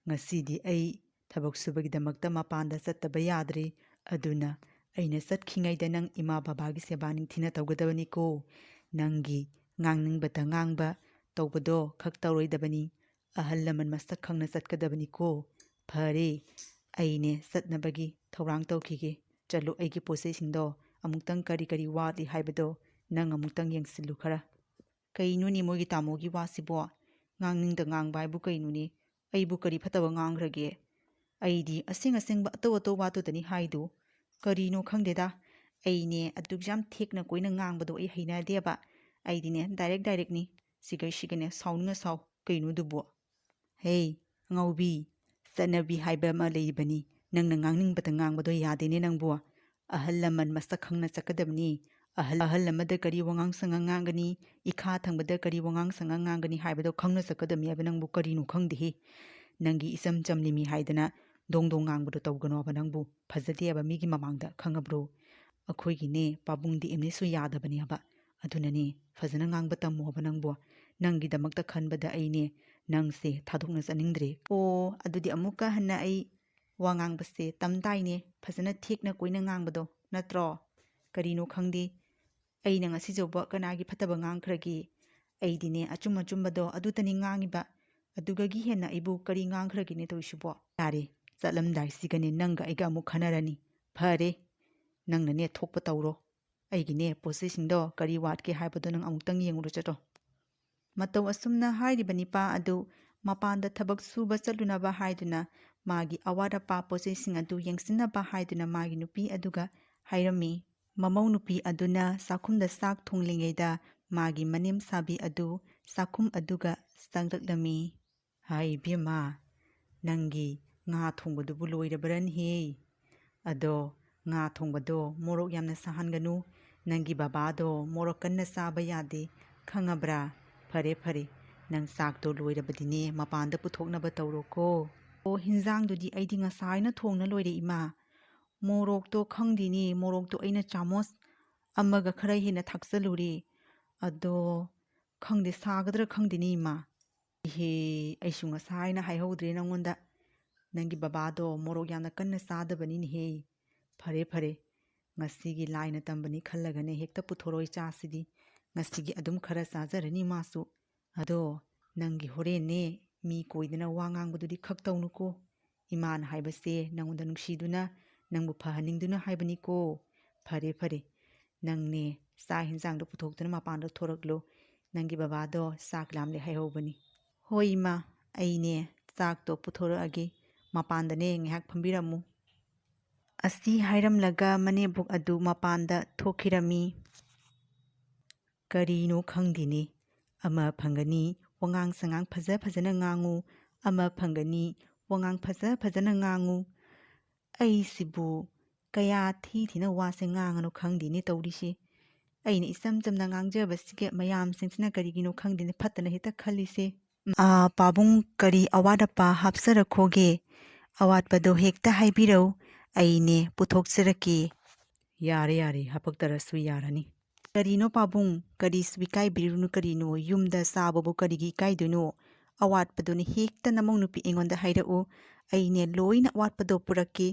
ꯉꯁꯤꯗꯤ ꯑꯩ ꯊꯕꯛ ꯁꯨꯕꯒꯤꯗꯃꯛꯇ ꯃꯄꯥꯟꯗ ꯆꯠꯇꯕ ꯌꯥꯗ꯭ꯔꯦ꯫ ꯑꯗꯨꯅ ꯑꯩꯅ ꯆꯠꯈꯤꯉꯩꯗ ꯅꯪ ꯏꯃꯥ ꯕꯕꯥꯒꯤ ꯁꯦꯕꯥ ꯅꯤꯡꯊꯤꯅ ꯇꯧꯒꯗꯕꯅꯤꯀꯣ꯫ ꯅꯪꯒꯤ ꯉꯥꯡꯅꯤꯡꯕꯇ ꯉꯥꯡꯕ ꯇꯧꯕꯗꯣ ꯈꯛ ꯇꯧꯔꯣꯏꯗꯕꯅꯤ꯫ ꯑꯍꯜ ꯂꯃꯟ ꯃꯁꯛ ꯈꯪꯅ ꯆꯠꯀꯗꯕꯅꯤꯀꯣ꯫ ꯐꯔꯦ, ꯑꯩꯅꯦ ꯆꯠꯅꯕꯒꯤ ꯊꯧꯔꯥꯡ ꯇꯧꯈꯤꯒꯦ꯫ ꯆꯠꯂꯨ, ꯑꯩꯒꯤ ꯄꯣꯠ ꯆꯩꯁꯤꯡꯗꯣ ꯑꯃꯨꯛꯇꯪ ꯀꯔꯤ ꯀꯔꯤ ꯋꯥꯠꯂꯤ ꯍꯥꯏꯕꯗꯣ ꯅꯪ ꯑꯃꯨꯛꯇꯪ ꯌꯦꯡꯁꯤꯜꯂꯨ ꯈꯔ꯫ ꯀꯩꯅꯣꯅꯦ ꯃꯣꯏꯒꯤ ꯇꯥꯃꯣꯒꯤ ꯋꯥꯁꯤꯕꯣ? ꯉꯥꯡꯅꯤꯡꯗ ꯉꯥꯡꯕ ꯍꯥꯏꯕꯨ ꯀꯩꯅꯣꯅꯦ? ꯑꯩꯕꯨ ꯀꯔꯤ ꯐꯠꯇꯕ ꯉꯥꯡꯈ꯭ꯔꯒꯦ? ꯑꯩꯗꯤ ꯑꯁꯦꯡ ꯑꯁꯦꯡꯕ ꯑꯇꯧ ꯑꯇꯧꯕ ꯑꯗꯨꯗꯅꯤ ꯍꯥꯏꯗꯨ꯫ ꯀꯔꯤꯅꯣ ꯈꯪꯗꯦꯗ, ꯑꯩꯅꯦ ꯑꯗꯨꯛ ꯌꯥꯝ ꯊꯦꯛꯅ ꯀꯣꯏꯅ ꯉꯥꯡꯕꯗꯣ ꯑꯩ ꯍꯩꯅꯗꯦꯕ꯫ ꯑꯩꯗꯤꯅꯦ ꯗꯥꯏꯔꯦꯛ ꯗꯥꯏꯔꯦꯛꯅꯤ꯫ ꯁꯤꯒꯩ ꯁꯤꯒꯅꯦ ꯁꯥꯎꯅꯤꯡꯉ ꯁꯥꯎ꯫ ꯀꯩꯅꯣꯗꯨꯕꯨ? ꯍꯦ, ꯑꯉꯥꯎꯕꯤ, ꯆꯠꯅꯕꯤ ꯍꯥꯏꯕ ꯑꯃ ꯂꯩꯔꯤꯕꯅꯤ꯫ ꯅꯪꯅ ꯉꯥꯡꯅꯤꯡꯕꯇ ꯉꯥꯡꯕꯗꯣ ꯌꯥꯗꯦꯅꯦ ꯅꯪꯕꯨ꯫ ꯑꯍꯜ ꯂꯃꯟ ꯃꯁꯛ ꯈꯪꯅ ꯆꯠꯀꯗꯕꯅꯤ꯫ ꯑꯍꯜ, ꯑꯍꯜ ꯑꯃꯗ ꯀꯔꯤ ꯋꯥꯉꯥꯡ ꯁꯉꯥꯡ ꯉꯥꯡꯒꯅꯤ, ꯏꯈꯥ ꯊꯪꯕꯗ ꯀꯔꯤ ꯋꯥꯉꯥꯡ ꯁꯉꯥꯡ ꯉꯥꯡꯒꯅꯤ ꯍꯥꯏꯕꯗꯣ ꯈꯪꯅ ꯆꯠꯀꯗꯕꯅꯤ ꯍꯥꯏꯕ ꯅꯪꯕꯨ ꯀꯔꯤꯅꯣ ꯈꯪꯗꯦꯍꯦ꯫ ꯅꯪꯒꯤ ꯏꯆꯝ ꯆꯝꯂꯤꯃꯤ ꯍꯥꯏꯗꯅ ꯗꯣꯡ ꯗꯣꯡ ꯉꯥꯡꯕꯗꯣ ꯇꯧꯒꯅꯣꯕ ꯅꯪꯕꯨ꯫ ꯐꯖꯗꯦꯕ ꯃꯤꯒꯤ ꯃꯃꯥꯡꯗ, ꯈꯪꯉꯕ꯭ꯔꯣ? ꯑꯩꯈꯣꯏꯒꯤꯅꯦ ꯄꯥꯕꯨꯡꯗꯤ ꯑꯦꯝ ꯑꯦꯁꯨ ꯌꯥꯗꯕꯅꯦꯕ꯫ ꯑꯗꯨꯅꯅꯦ ꯐꯖꯅ ꯉꯥꯡꯕ ꯇꯝꯃꯣꯕ ꯅꯪꯕꯨ꯫ ꯅꯪꯒꯤꯗꯃꯛꯇ ꯈꯟꯕꯗ ꯑꯩꯅꯦ ꯅꯪꯁꯦ ꯊꯥꯗꯣꯛꯅ ꯆꯠꯅꯤꯡꯗ꯭ꯔꯦ꯫ ꯑꯣ, ꯑꯗꯨꯗꯤ ꯑꯃꯨꯛꯀ ꯍꯟꯅ ꯑꯩ ꯋꯥ ꯉꯥꯡꯕꯁꯦ ꯇꯝ ꯇꯥꯏꯅꯦ, ꯐꯖꯅ ꯊꯦꯛꯅ ꯀꯣꯏꯅ ꯉꯥꯡꯕꯗꯣ ꯅꯠꯇ꯭ꯔꯣ? ꯀꯔꯤꯅꯣ ꯈꯪꯗꯦ, ꯑꯩꯅ ꯉꯁꯤ ꯐꯥꯎꯕ ꯀꯅꯥꯒꯤ ꯐꯠꯇꯕ ꯉꯥꯡꯈ꯭ꯔꯒꯦ? ꯑꯩꯗꯤꯅꯦ ꯑꯆꯨꯝ ꯑꯆꯨꯝꯕꯗꯣ ꯑꯗꯨꯇꯅꯤ ꯉꯥꯡꯉꯤꯕ꯫ ꯑꯗꯨꯒꯒꯤ ꯍꯦꯟꯅ ꯑꯩꯕꯨ ꯀꯔꯤ ꯉꯥꯡꯈ꯭ꯔꯒꯦꯅꯦ ꯇꯧꯔꯤꯁꯤꯕꯣ? ꯌꯥꯔꯦ, ꯆꯠꯂꯝꯗꯥꯏꯁꯤꯒꯅꯦ ꯅꯪꯒ ꯑꯩꯒ ꯑꯃꯨꯛ ꯈꯟꯅꯔꯅꯤ꯫ ꯐꯔꯦ, ꯅꯪꯅꯅꯦ ꯊꯣꯛꯄ ꯇꯧꯔꯣ꯫ ꯑꯩꯒꯤꯅꯦ ꯄꯣꯠ ꯆꯩꯁꯤꯡꯗꯣ ꯀꯔꯤ ꯋꯥꯠꯀꯦ ꯍꯥꯏꯕꯗꯣ ꯅꯪ ꯑꯃꯨꯛꯇꯪ ꯌꯦꯡꯉꯨꯔꯣ ꯆꯠꯂꯣ꯫ ꯃꯇꯧ ꯑꯁꯨꯝꯅ ꯍꯥꯏꯔꯤꯕ ꯅꯤꯄꯥ ꯑꯗꯨ ꯃꯄꯥꯟꯗ ꯊꯕꯛ ꯁꯨꯕ ꯆꯠꯂꯨꯅꯕ ꯍꯥꯏꯗꯨꯅ ꯃꯥꯒꯤ ꯑꯋꯥꯠ ꯑꯄꯥ ꯄꯣꯠ ꯆꯩꯁꯤꯡ ꯑꯗꯨ ꯌꯦꯡꯁꯤꯟꯅꯕ ꯍꯥꯏꯗꯨꯅ ꯃꯥꯒꯤ ꯅꯨꯄꯤ ꯑꯗꯨꯒ ꯍꯥꯏꯔꯝꯃꯤ꯫ ꯃꯃꯧ ꯅꯨꯄꯤ ꯑꯗꯨꯅ ꯆꯥꯛꯈꯨꯝꯗ ꯆꯥꯛ ꯊꯣꯡꯂꯤꯉꯩꯗ ꯃꯥꯒꯤ ꯃꯅꯦꯝ ꯁꯥꯕꯤ ꯑꯗꯨ ꯆꯥꯛꯈꯨꯝ ꯑꯗꯨꯒ ꯆꯪꯂꯛꯂꯝꯃꯤ꯫ ꯍꯥꯏ ꯏꯕꯦꯝꯃ, ꯅꯪꯒꯤ ꯉꯥ ꯊꯣꯡꯕꯗꯨꯕꯨ ꯂꯣꯏꯔꯕ꯭ꯔꯅꯦꯍꯦ? ꯑꯗꯣ ꯉꯥ ꯊꯣꯡꯕꯗꯣ ꯃꯣꯔꯣꯛ ꯌꯥꯝꯅ ꯁꯥꯍꯟꯒꯅꯨ꯫ ꯅꯪꯒꯤ ꯕꯕꯥꯗꯣ ꯃꯣꯔꯣꯛ ꯀꯟꯅ ꯆꯥꯕ ꯌꯥꯗꯦ, ꯈꯪꯉꯕ꯭ꯔꯥ? ꯐꯔꯦ, ꯐꯔꯦ, ꯅꯪ ꯆꯥꯛꯇꯣ ꯂꯣꯏꯔꯕꯗꯤꯅꯦ ꯃꯄꯥꯟꯗ ꯄꯨꯊꯣꯛꯅꯕ ꯇꯧꯔꯣꯀꯣ꯫ ꯑꯣ, ꯍꯤꯟꯖꯥꯡꯗꯨꯗꯤ ꯑꯩꯗꯤ ꯉꯁꯥꯏꯅ ꯊꯣꯡꯅ ꯂꯣꯏꯔꯦ, ꯏꯃꯥ꯫ ꯃꯣꯔꯣꯛꯇꯣ ꯈꯪꯗꯦꯅꯦ, ꯃꯣꯔꯣꯛꯇꯣ ꯑꯩꯅ ꯆꯥꯃꯁ ꯑꯃꯒ ꯈꯔ ꯍꯦꯟꯅ ꯊꯥꯛꯆꯜꯂꯨꯔꯦ꯫ ꯑꯗꯣ ꯈꯪꯗꯦ, ꯁꯥꯒꯗ꯭ꯔꯥ ꯈꯪꯗꯦꯅꯦ, ꯏꯃꯥ꯫ ꯏꯍꯦ, ꯑꯩꯁꯨ ꯉꯁꯥꯏꯅ ꯍꯥꯏꯍꯧꯗ꯭ꯔꯦ ꯅꯪꯉꯣꯟꯗ꯫ ꯅꯪꯒꯤ ꯕꯕꯥꯗꯣ ꯃꯣꯔꯣꯛ ꯌꯥꯝꯅ ꯀꯟꯅ ꯆꯥꯗꯕꯅꯤꯅꯦꯍꯦ꯫ ꯐꯔꯦ, ꯐꯔꯦ, ꯉꯁꯤꯒꯤ ꯂꯥꯏꯅ ꯇꯝꯕꯅꯤ ꯈꯜꯂꯒꯅꯦ ꯍꯦꯛꯇ ꯄꯨꯊꯣꯔꯛꯑꯣ ꯏꯆꯥꯁꯤꯗꯤ꯫ ꯉꯁꯤꯒꯤ ꯑꯗꯨꯝ ꯈꯔ ꯆꯥꯖꯔꯅꯤ ꯃꯥꯁꯨ꯫ ꯑꯗꯣ ꯅꯪꯒꯤ ꯍꯣꯔꯦꯟꯅꯦ ꯃꯤ ꯀꯣꯏꯗꯅ ꯋꯥ ꯉꯥꯡꯕꯗꯨꯗꯤ ꯈꯛ ꯇꯧꯅꯨꯀꯣ꯫ ꯏꯃꯥꯅ ꯍꯥꯏꯕꯁꯦ ꯅꯪꯉꯣꯟꯗ ꯅꯨꯡꯁꯤꯗꯨꯅ ꯅꯪꯕꯨ ꯐꯍꯟꯅꯤꯡꯗꯨꯅ ꯍꯥꯏꯕꯅꯤꯀꯣ꯫ ꯐꯔꯦ ꯐꯔꯦ, ꯅꯪꯅꯦ ꯆꯥꯛ ꯍꯦꯟꯖꯥꯡꯗꯣ ꯄꯨꯊꯣꯛꯇꯨꯅ ꯃꯄꯥꯟꯗ ꯊꯣꯔꯛꯂꯣ꯫ ꯅꯪꯒꯤ ꯕꯕꯥꯗꯣ ꯆꯥꯛ ꯂꯥꯝꯂꯦ ꯍꯥꯏꯍꯧꯕꯅꯤ꯫ ꯍꯣꯏ ꯏꯃꯥ, ꯑꯩꯅꯦ ꯆꯥꯛꯇꯣ ꯄꯨꯊꯣꯔꯛꯑꯒꯦ꯫ ꯃꯄꯥꯟꯗꯅꯦ ꯉꯥꯏꯍꯥꯛ ꯐꯝꯕꯤꯔꯝꯃꯨ꯫ ꯑꯁꯤ ꯍꯥꯏꯔꯝꯂꯒ ꯃꯅꯦꯕꯨꯛ ꯑꯗꯨ ꯃꯄꯥꯟꯗ ꯊꯣꯛꯈꯤꯔꯝꯃꯤ꯫ ꯀꯔꯤꯅꯣ ꯈꯪꯗꯦꯅꯦ꯫ ꯑꯃ ꯐꯪꯒꯅꯤ, ꯋꯥꯉꯥꯡ ꯁꯉꯥꯡ ꯐꯖ ꯐꯖꯅ ꯉꯥꯡꯉꯨ꯫ ꯑꯃ ꯐꯪꯒꯅꯤ, ꯋꯥꯉꯥꯡ ꯐꯖ ꯐꯖꯅ ꯉꯥꯡꯉꯨ꯫ ꯑꯩꯁꯤꯕꯨ ꯀꯌꯥ ꯊꯤ ꯊꯤꯅ ꯋꯥꯁꯦ ꯉꯥꯡꯉꯅꯣ ꯈꯪꯗꯦꯅꯦ ꯇꯧꯔꯤꯁꯦ꯫ ꯑꯩꯅ ꯏꯆꯝ ꯆꯝꯅ ꯉꯥꯡꯖꯕꯁꯤꯒ ꯃꯌꯥꯝꯁꯤꯡꯁꯤꯅ ꯀꯔꯤꯒꯤꯅꯣ ꯈꯪꯗꯦꯅꯦ ꯐꯠꯇꯅ ꯍꯦꯛꯇ ꯈꯜꯂꯤꯁꯦ꯫ ꯑꯥ, ꯄꯥꯕꯨꯡ, ꯀꯔꯤ ꯑꯋꯥꯠ ꯑꯄꯥ ꯍꯥꯞꯆꯔꯛꯈꯣꯒꯦ? ꯑꯋꯥꯠꯄꯗꯣ ꯍꯦꯛꯇ ꯍꯥꯏꯕꯤꯔꯧ, ꯑꯩꯅꯦ ꯄꯨꯊꯣꯛꯆꯔꯛꯀꯦ꯫ ꯌꯥꯔꯦ, ꯌꯥꯔꯦ, ꯍꯥꯄꯛꯇꯔꯁꯨ ꯌꯥꯔꯅꯤ꯫ ꯀꯔꯤꯅꯣ ꯄꯥꯕꯨꯡ, ꯀꯔꯤꯁꯨ ꯏꯀꯥꯏꯕꯤꯔꯨꯅꯨ, ꯀꯔꯤꯅꯣ? ꯌꯨꯝꯗ ꯆꯥꯕꯕꯨ ꯀꯔꯤꯒꯤ ꯏꯀꯥꯏꯗꯣꯏꯅꯣ? ꯑꯋꯥꯠꯄꯗꯨꯅ ꯍꯦꯛꯇ ꯅꯃꯧ ꯅꯨꯄꯤ ꯑꯩꯉꯣꯟꯗ ꯍꯥꯏꯔꯛꯎ, ꯑꯩꯅꯦ ꯂꯣꯏꯅ ꯑꯋꯥꯠꯄꯗꯣ ꯄꯨꯔꯛꯀꯦ꯫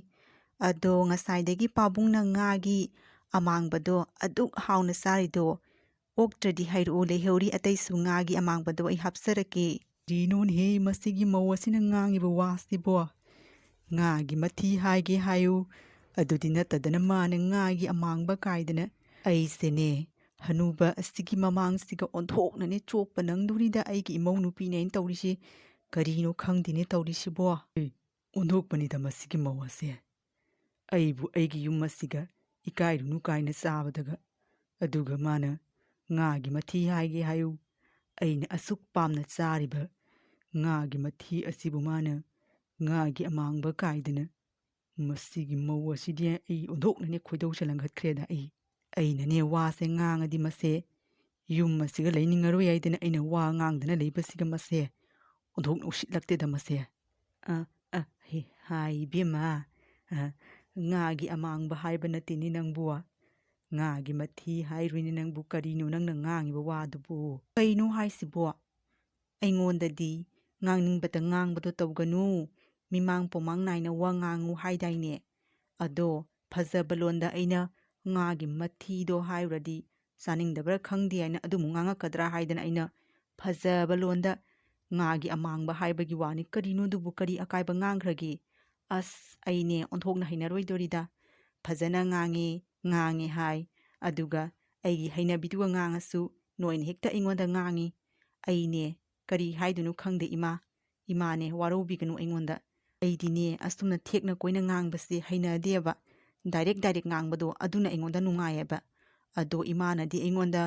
ꯑꯗꯣ ꯉꯁꯥꯏꯗꯒꯤ ꯄꯥꯕꯨꯡꯅ ꯉꯥꯒꯤ ꯑꯃꯥꯡꯕꯗꯣ ꯑꯗꯨꯛ ꯍꯥꯎꯅ ꯆꯥꯔꯤꯗꯣ, ꯑꯣꯛꯇ꯭ꯔꯗꯤ ꯍꯥꯏꯔꯛꯑꯣ, ꯂꯩꯍꯧꯔꯤ ꯑꯇꯩꯁꯨ, ꯉꯥꯒꯤ ꯑꯃꯥꯡꯕꯗꯣ ꯑꯩ ꯍꯥꯞꯆꯔꯛꯀꯦ꯫ ꯀꯔꯤꯅꯣꯅꯦꯍꯦ, ꯃꯁꯤꯒꯤ ꯃꯧ ꯑꯁꯤꯅ ꯉꯥꯡꯉꯤꯕ ꯋꯥꯁꯤꯕꯣ? ꯉꯥꯒꯤ ꯃꯊꯤ ꯍꯥꯏꯒꯦ ꯍꯥꯏꯌꯨ, ꯑꯗꯨꯗꯤ ꯅꯠꯇꯗꯅ ꯃꯥꯅ ꯉꯥꯒꯤ ꯑꯃꯥꯡꯕ ꯀꯥꯏꯗꯅ꯫ ꯑꯩꯁꯦꯅꯦ, ꯍꯅꯨꯕ ꯑꯁꯤꯒꯤ ꯃꯃꯥꯡꯁꯤꯒ ꯑꯣꯟꯊꯣꯛꯅꯅꯦ ꯆꯣꯞꯄ ꯅꯪꯗꯣꯔꯤꯗ, ꯑꯩꯒꯤ ꯏꯃꯧ ꯅꯨꯄꯤꯅꯦ ꯑꯩꯅ ꯇꯧꯔꯤꯁꯦ꯫ ꯀꯔꯤꯅꯣ ꯈꯪꯗꯦꯅꯦ ꯇꯧꯔꯤꯁꯤꯕꯣ? ꯑꯦ, ꯑꯣꯟꯊꯣꯛꯄꯅꯤꯗ ꯃꯁꯤꯒꯤ ꯃꯧ ꯑꯁꯦ꯫ ꯑꯩꯕꯨ ꯑꯩꯒꯤ ꯌꯨꯝ ꯑꯁꯤꯒ ꯏꯀꯥꯏꯔꯨꯅꯨ ꯀꯥꯏꯅ ꯆꯥꯕꯗꯒ, ꯑꯗꯨꯒ ꯃꯥꯅ ꯉꯥꯒꯤ ꯃꯊꯤ ꯍꯥꯏꯒꯦ ꯍꯥꯏꯌꯨ꯫ ꯑꯩꯅ ꯑꯁꯨꯛ ꯄꯥꯝꯅ ꯆꯥꯔꯤꯕ ꯉꯥꯒꯤ ꯃꯊꯤ ꯑꯁꯤꯕꯨ ꯃꯥꯅ ꯉꯥꯒꯤ ꯑꯃꯥꯡꯕ ꯀꯥꯏꯗꯅ꯫ ꯃꯁꯤꯒꯤ ꯃꯧ ꯑꯁꯤꯗꯤ ꯑꯩ ꯑꯣꯟꯊꯣꯛꯅꯅꯦ ꯈꯣꯏꯗꯧꯁꯦ ꯂꯪꯈꯠꯈ꯭ꯔꯦꯗ꯫ ꯑꯩ, ꯑꯩꯅꯅꯦ ꯋꯥꯁꯦ ꯉꯥꯡꯉꯗꯤ ꯃꯁꯦ, ꯌꯨꯝ ꯑꯁꯤꯒ ꯂꯩꯅꯤꯡꯉꯔꯣꯏ ꯍꯥꯏꯗꯅ ꯑꯩꯅ ꯋꯥ ꯉꯥꯡꯗꯅ ꯂꯩꯕꯁꯤꯒ ꯃꯁꯦ ꯑꯣꯟꯊꯣꯛꯅ ꯎꯁꯤꯠꯂꯛꯇꯦꯗ ꯃꯁꯦ꯫ ꯑ, ꯑ, ꯍꯦ, ꯍꯥꯏ ꯏꯕꯦꯝꯃ, ꯑ, ꯉꯥꯒꯤ ꯑꯃꯥꯡꯕ ꯍꯥꯏꯕ ꯅꯠꯇꯦꯅꯦ ꯅꯪꯕꯨ꯫ ꯉꯥꯒꯤ ꯃꯊꯤ ꯍꯥꯏꯔꯨꯏꯅꯦ ꯅꯪꯕꯨ꯫ ꯀꯔꯤꯅꯣ ꯅꯪꯅ ꯉꯥꯡꯉꯤꯕ ꯋꯥꯗꯨꯕꯨ? ꯀꯩꯅꯣ ꯍꯥꯏꯁꯤꯕꯣ? ꯑꯩꯉꯣꯟꯗꯗꯤ ꯉꯥꯡꯅꯤꯡꯕꯇ ꯉꯥꯡꯕꯗꯣ ꯇꯧꯒꯅꯨ, ꯃꯤꯃꯥꯡ ꯄꯣꯃꯥꯡ ꯅꯥꯏꯅ ꯋꯥ ꯉꯥꯡꯉꯨ ꯍꯥꯏꯗꯥꯏꯅꯦ? ꯑꯗꯣ ꯐꯖꯕ ꯂꯣꯟꯗ ꯑꯩꯅ ꯉꯥꯒꯤ ꯃꯊꯤꯗꯣ ꯍꯥꯏꯔꯨꯔꯗꯤ ꯆꯥꯅꯤꯡꯗꯕ꯭ꯔꯥ ꯈꯪꯗꯦ ꯍꯥꯏꯅ ꯑꯗꯨꯃꯨꯛ ꯉꯥꯡꯉꯛꯀꯗ꯭ꯔꯥ ꯍꯥꯏꯗꯅ ꯑꯩꯅ ꯐꯖꯕ ꯂꯣꯟꯗ "ꯉꯥꯒꯤ ꯑꯃꯥꯡꯕ ꯍꯥꯏꯕꯒꯤ ꯋꯥꯅꯤ, ꯀꯔꯤꯅꯣ ꯑꯗꯨꯕꯨ, ꯀꯔꯤ ꯑꯀꯥꯏꯕ ꯉꯥꯡꯈ꯭ꯔꯒꯦ?" ꯑꯁ, ꯑꯩꯅꯦ ꯑꯣꯟꯊꯣꯛꯅ ꯍꯩꯅꯔꯣꯏꯗꯣꯔꯤꯗ꯫ ꯐꯖꯅ ꯉꯥꯡꯉꯦ, ꯉꯥꯡꯉꯦ ꯍꯥꯏ, ꯑꯗꯨꯒ ꯑꯩꯒꯤ ꯍꯩꯅꯕꯤꯗꯨꯒ ꯉꯥꯡꯉꯁꯨ ꯅꯣꯏꯅ ꯍꯦꯛꯇ ꯑꯩꯉꯣꯟꯗ ꯉꯥꯡꯉꯤ꯫ ꯑꯩꯅꯦ ꯀꯔꯤ ꯍꯥꯏꯗꯣꯏꯅꯣ ꯈꯪꯗꯦ ꯏꯃꯥ꯫ ꯏꯃꯥꯅꯦ, ꯋꯥꯔꯧꯕꯤꯒꯅꯨ ꯑꯩꯉꯣꯟꯗ꯫ ꯑꯩꯗꯤꯅꯦ ꯑꯁꯨꯝꯅ ꯊꯦꯛꯅ ꯀꯣꯏꯅ ꯉꯥꯡꯕꯁꯦ ꯍꯩꯅꯗꯦꯕ꯫ ꯗꯥꯏꯔꯦꯛ ꯗꯥꯏꯔꯦꯛ ꯉꯥꯡꯕꯗꯣ ꯑꯗꯨꯅ ꯑꯩꯉꯣꯟꯗ ꯅꯨꯡꯉꯥꯏꯌꯦꯕ꯫ ꯑꯗꯣ ꯏꯃꯥꯅꯗꯤ ꯑꯩꯉꯣꯟꯗ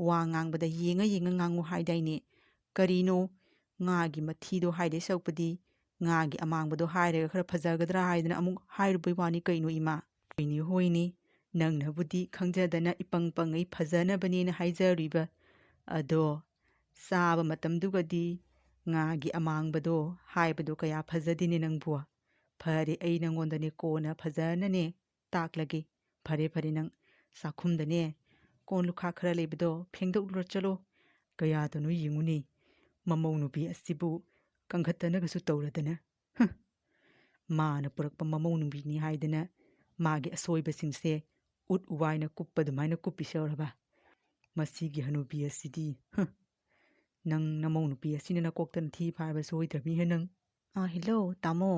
ꯋꯥ ꯉꯥꯡꯕꯗ ꯌꯦꯡꯉ ꯌꯦꯡꯉ ꯉꯥꯡꯉꯨ ꯍꯥꯏꯗꯥꯏꯅꯦ? ꯀꯔꯤꯅꯣ? ꯉꯥꯒꯤ ꯃꯊꯤꯗꯣ ꯍꯥꯏꯗꯣꯏ ꯁꯔꯨꯛꯄꯨꯗꯤ ꯉꯥꯒꯤ ꯑꯃꯥꯡꯕꯗꯣ ꯍꯥꯏꯔꯒ ꯈꯔ ꯐꯖꯒꯗ꯭ꯔꯥ ꯍꯥꯏꯗꯅ ꯑꯃꯨꯛ ꯍꯥꯏꯔꯨꯕꯩ ꯋꯥꯅꯤ ꯀꯩꯅꯣ ꯏꯃꯥ? ꯍꯣꯏꯅꯤ, ꯍꯣꯏꯅꯤ, ꯅꯪꯅꯕꯨꯗꯤ ꯈꯪꯖꯗꯅ ꯏꯄꯪ ꯄꯪꯉꯩ ꯐꯖꯅꯕꯅꯦꯅ ꯍꯥꯏꯖꯔꯨꯏꯕ꯫ ꯑꯗꯣ ꯆꯥꯕ ꯃꯇꯝꯗꯨꯒꯗꯤ ꯉꯥꯒꯤ ꯑꯃꯥꯡꯕꯗꯣ ꯍꯥꯏꯕꯗꯣ ꯀꯌꯥ ꯐꯖꯗꯦꯅꯦ ꯅꯪꯕꯨ꯫ ꯐꯔꯦ, ꯑꯩ ꯅꯪꯉꯣꯟꯗꯅꯦ ꯀꯣꯟꯅ ꯐꯖꯅꯅꯦ ꯇꯥꯛꯂꯒꯦ꯫ ꯐꯔꯦ, ꯐꯔꯦ, ꯅꯪ ꯆꯥꯛꯈꯨꯝꯗꯅꯦ ꯀꯣꯟ ꯂꯨꯈꯥꯛ ꯈꯔ ꯂꯩꯕꯗꯣ ꯐꯦꯡꯗꯣꯛꯂꯨꯔ ꯆꯠꯂꯣ꯫ ꯀꯌꯥꯗꯅꯣ ꯌꯦꯡꯉꯨꯅꯦ, ꯃꯃꯧ ꯅꯨꯄꯤ ꯑꯁꯤꯕꯨ ꯀꯪꯈꯠꯇꯅꯒꯁꯨ ꯇꯧꯔꯗꯅ꯫ ꯍꯨꯝ! ꯃꯥꯅ ꯄꯨꯔꯛꯄ ꯃꯃꯧ ꯅꯨꯄꯤꯅꯤ ꯍꯥꯏꯗꯅ ꯃꯥꯒꯤ ꯑꯁꯣꯏꯕꯁꯤꯡꯁꯦ ꯎꯠ ꯋꯥꯏꯅ ꯀꯨꯞꯄ ꯑꯗꯨꯃꯥꯏꯅ ꯀꯨꯞꯄꯤꯁꯧꯔꯕ꯫ ꯃꯁꯤꯒꯤ ꯍꯅꯨꯕꯤ ꯑꯁꯤꯗꯤ, ꯍꯨꯝ! ꯅꯪ ꯅꯃꯧ ꯅꯨꯄꯤ ꯑꯁꯤꯅ ꯅꯀꯣꯛꯇ ꯊꯤ ꯐꯥꯏꯕ ꯁꯣꯏꯗ꯭ꯔꯕꯅꯤꯍꯦ ꯅꯪ꯫ ꯑꯥ, ꯍꯦꯜꯂꯣ, ꯇꯥꯃꯣ꯫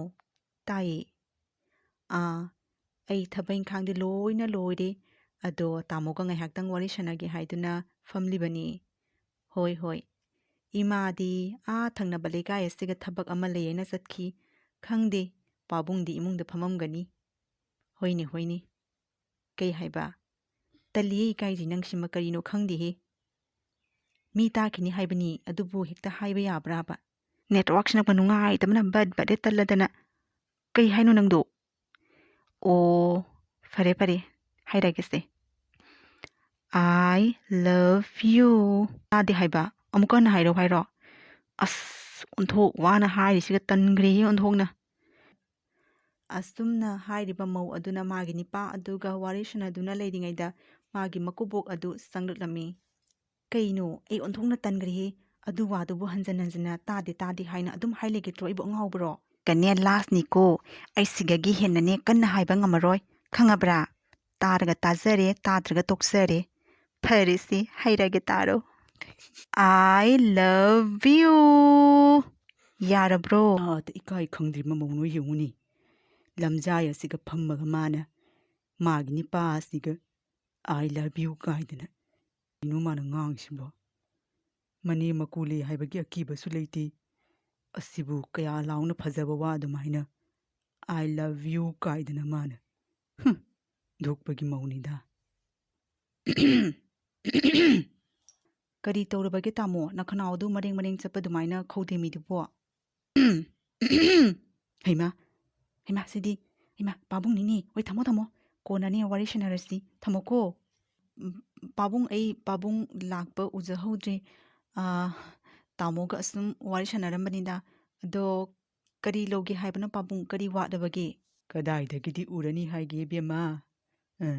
ꯇꯥꯏꯌꯦ꯫ ꯑꯥ, ꯑꯩ ꯊꯕꯛ ꯏꯪꯈꯥꯡꯗꯤ ꯂꯣꯏꯅ ꯂꯣꯏꯔꯦ꯫ ꯑꯗꯣ ꯇꯥꯃꯣꯒ ꯉꯥꯏꯍꯥꯛꯇꯪ ꯋꯥꯔꯤ ꯁꯥꯟꯅꯒꯦ ꯍꯥꯏꯗꯨꯅ ꯐꯝꯂꯤꯕꯅꯤ꯫ ꯍꯣꯏ, ꯍꯣꯏ꯫ ꯏꯃꯥꯗꯤ ꯑꯥ ꯊꯪꯅꯕ ꯂꯩꯀꯥꯏ ꯑꯁꯤꯒ ꯊꯕꯛ ꯑꯃ ꯂꯩꯌꯦꯅ ꯆꯠꯈꯤ꯫ ꯈꯪꯗꯦ, ꯄꯥꯕꯨꯡꯗꯤ ꯏꯃꯨꯡꯗ ꯐꯝꯃꯝꯒꯅꯤ꯫ ꯍꯣꯏꯅꯦ, ꯍꯣꯏꯅꯦ꯫ ꯀꯩ ꯍꯥꯏꯕ? ꯇꯜꯂꯤꯌꯦ ꯏꯀꯥꯏꯖꯩ, ꯅꯪꯁꯤꯃ ꯀꯔꯤꯅꯣ ꯈꯪꯗꯦꯍꯦ꯫ ꯃꯤ ꯇꯥꯈꯤꯅꯤ ꯍꯥꯏꯕꯅꯤ, ꯑꯗꯨꯕꯨ ꯍꯦꯛꯇ ꯍꯥꯏꯕ ꯌꯥꯕ꯭ꯔꯥꯕ? ꯅꯦꯠꯋꯥꯛꯁꯤꯅ ꯅꯨꯡꯉꯥꯏꯇꯕꯅ ꯕꯠ ꯕꯠ ꯍꯦꯛ ꯇꯠꯂꯗꯅ꯫ ꯀꯩ ꯍꯥꯏꯅꯣ ꯅꯪꯗꯣ? ꯑꯣ, ꯐꯔꯦ ꯐꯔꯦ, ꯍꯥꯏꯔꯒꯦꯁꯦ꯫ "I love you" ꯇꯥꯗꯦ ꯍꯥꯏꯕ꯫ ꯑꯃꯨꯛꯀ ꯍꯟꯅ ꯍꯥꯏꯔꯣ ꯍꯥꯏꯔꯣ? ꯑꯁ, ꯑꯣꯟꯊꯣꯛ ꯋꯥꯅ ꯍꯥꯏꯔꯤꯁꯤꯒ, ꯇꯟꯈ꯭ꯔꯦꯍꯦ ꯑꯣꯟꯊꯣꯛꯅ꯫ ꯑꯁꯨꯝꯅ ꯍꯥꯏꯔꯤꯕ ꯃꯧ ꯑꯗꯨꯅ ꯃꯥꯒꯤ ꯅꯤꯄꯥ ꯑꯗꯨꯒ ꯋꯥꯔꯤ ꯁꯥꯟꯅꯗꯨꯅ ꯂꯩꯔꯤꯉꯩꯗ ꯃꯥꯒꯤ ꯃꯀꯨꯕꯣꯛ ꯑꯗꯨ ꯆꯪꯂꯛꯂꯝꯃꯤ꯫ "ꯀꯩꯅꯣ, ꯑꯩ ꯑꯣꯟꯊꯣꯛꯅ ꯇꯟꯈ꯭ꯔꯦꯍꯦ꯫ ꯑꯗꯨ ꯋꯥꯗꯨꯕꯨ ꯍꯟꯖꯟ ꯍꯟꯖꯟꯅ ꯇꯥꯗꯦ ꯇꯥꯗꯦ ꯍꯥꯏꯅ ꯑꯗꯨꯝ ꯍꯥꯏ ꯂꯩꯒꯗ꯭ꯔꯣ? ꯑꯩꯕꯨ ꯑꯉꯥꯎꯕꯔꯣ?" "ꯀꯅꯦ, ꯂꯥꯁꯅꯤꯀꯣ, ꯑꯩ ꯁꯤꯗꯒꯤ ꯍꯦꯟꯅꯅꯦ ꯀꯟꯅ ꯍꯥꯏꯕ ꯉꯝꯃꯔꯣꯏ, ꯈꯪꯉꯕ꯭ꯔꯥ? ꯇꯥꯔꯒ ꯇꯥꯖꯔꯦ, ꯇꯥꯗ꯭ꯔꯒ ꯇꯣꯛꯆꯔꯦ꯫ ꯐꯔꯦꯁꯤ, ꯍꯩꯔꯒꯦ ꯇꯥꯔꯣ꯫ "I love you"꯫ ꯌꯥꯔꯕ꯭ꯔꯣ? ꯑꯥꯗ ꯏꯀꯥꯏ ꯈꯪꯗ꯭ꯔꯤ ꯃꯃꯧ ꯅꯣꯏ ꯌꯦꯡꯉꯨꯅꯤ꯫ ꯂꯝꯖꯥꯏ ꯑꯁꯤꯒ ꯐꯝꯃꯒ ꯃꯥꯅ ꯃꯥꯒꯤ ꯅꯤꯄꯥ ꯑꯁꯤꯒ "I love you" ꯀꯥꯏꯗꯅ꯫ ꯀꯩꯅꯣ ꯃꯥꯅ ꯉꯥꯡꯉꯤꯁꯤꯕꯣ? ꯃꯅꯦ ꯃꯀꯨ ꯂꯩ ꯍꯥꯏꯕꯒꯤ ꯑꯀꯤꯕꯁꯨ ꯂꯩꯇꯦ꯫ ꯑꯁꯤꯕꯨ ꯀꯌꯥ ꯂꯥꯎꯅ ꯐꯖꯕ ꯋꯥ ꯑꯗꯨꯃꯥꯏꯅ "I love you" ꯀꯥꯏꯗꯅ ꯃꯥꯅ꯫ ꯍꯨꯝ, ꯙꯨꯛꯄꯒꯤ ꯃꯧꯅꯤꯗ꯫ ꯀꯔꯤ ꯇꯧꯔꯕꯒꯦ ꯇꯥꯃꯣ? ꯅꯈꯅꯥꯎꯗꯨ ꯃꯔꯦꯡ ꯃꯔꯦꯡ ꯆꯠꯄ ꯑꯗꯨꯃꯥꯏꯅ ꯈꯧꯗꯦꯝꯃꯤꯗꯨꯕꯣ? ꯍꯩꯃꯥ, ꯍꯩꯃꯥ, ꯁꯤꯗꯤ, ꯍꯩꯃꯥ, ꯄꯥꯕꯨꯡꯅꯤꯅꯦ꯫ ꯍꯣꯏ, ꯊꯝꯃꯣ, ꯊꯝꯃꯣ꯫ ꯀꯣꯟꯅꯅꯦ ꯋꯥꯔꯤ ꯁꯥꯟꯅꯔꯁꯤ꯫ ꯊꯝꯃꯣꯀꯣ꯫ ꯎꯝ, ꯄꯥꯕꯨꯡ, ꯑꯩ ꯄꯥꯕꯨꯡ ꯂꯥꯛꯄ ꯎꯖꯍꯧꯗ꯭ꯔꯦ꯫ ꯑꯥ, ꯇꯥꯃꯣꯒ ꯑꯁꯨꯝ ꯋꯥꯔꯤ ꯁꯥꯟꯅꯔꯝꯕꯅꯤꯗ꯫ ꯑꯗꯣ ꯀꯔꯤ ꯂꯧꯒꯦ ꯍꯥꯏꯕꯅꯣ ꯄꯥꯕꯨꯡ? ꯀꯔꯤ ꯋꯥꯠꯂꯕꯒꯦ? ꯀꯗꯥꯏꯗꯒꯤꯗꯤ ꯎꯔꯅꯤ ꯍꯥꯏꯒꯦ ꯏꯕꯦꯝꯃ? ꯑ,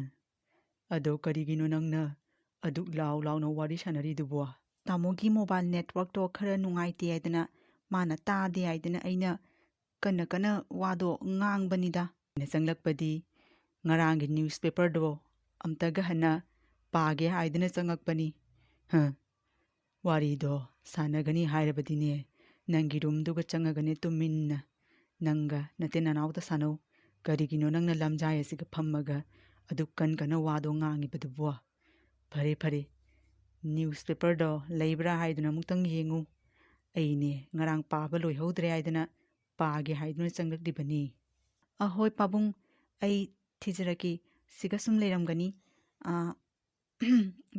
ꯑꯗꯣ ꯀꯔꯤꯒꯤꯅꯣ ꯅꯪꯅ ꯑꯗꯨꯛ ꯂꯥꯎ ꯂꯥꯎꯅ ꯋꯥꯔꯤ ꯁꯥꯟꯅꯔꯤꯗꯨꯕꯣ? ꯇꯥꯃꯣꯒꯤ mobile networkꯇꯣ ꯈꯔ ꯅꯨꯡꯉꯥꯏꯇꯦ ꯍꯥꯏꯗꯅ, ꯃꯥꯅ ꯇꯥꯗꯦ ꯍꯥꯏꯗꯅ ꯑꯩꯅ ꯀꯟꯅ ꯀꯟꯅ ꯋꯥꯗꯣ ꯉꯥꯡꯕꯅꯤꯗ꯫ ꯑꯩꯅ ꯆꯪꯂꯛꯄꯗꯤ ꯉꯔꯥꯡꯒꯤ newspaperꯗꯣ ꯑꯝꯇꯒ ꯍꯟꯅ ꯄꯥꯒꯦ ꯍꯥꯏꯗꯅ ꯆꯪꯉꯛꯄꯅꯤ꯫ ꯍ, ꯋꯥꯔꯤꯗꯣ ꯁꯥꯟꯅꯒꯅꯤ ꯍꯥꯏꯔꯕꯗꯤꯅꯦ, ꯅꯪꯒꯤ roomꯗꯨꯒ ꯆꯪꯉꯒꯅꯦ ꯇꯨꯃꯤꯟꯅ ꯅꯪꯒ ꯅꯇꯩ ꯅꯅꯥꯎꯗ ꯁꯥꯟꯅꯧ꯫ ꯀꯔꯤꯒꯤꯅꯣ ꯅꯪꯅ ꯂꯝꯖꯥꯏ ꯑꯁꯤꯒ ꯐꯝꯃꯒ ꯑꯗꯨꯛ ꯀꯟ ꯀꯟꯅ ꯋꯥꯗꯣ ꯉꯥꯡꯉꯤꯕꯗꯨꯕꯣ? ꯐꯔꯦ, ꯐꯔꯦ, newspaperꯗꯣ ꯂꯩꯕ꯭ꯔꯥ ꯍꯥꯏꯗꯨꯅ ꯑꯃꯨꯛꯇꯪ ꯌꯦꯡꯉꯨ꯫ ꯑꯩꯅꯦ ꯉꯔꯥꯡ ꯄꯥꯕ ꯂꯣꯏꯍꯧꯗ꯭ꯔꯦ ꯍꯥꯏꯗꯅ ꯄꯥꯒꯦ ꯍꯥꯏꯗꯨꯅ ꯆꯪꯂꯛꯂꯤꯕꯅꯤ꯫ ꯑꯍꯣꯏ ꯄꯥꯕꯨꯡ, ꯑꯩ ꯊꯤꯖꯔꯛꯀꯦ꯫ ꯁꯤꯒ ꯁꯨꯝ ꯂꯩꯔꯝꯒꯅꯤ꯫ ꯑꯥ,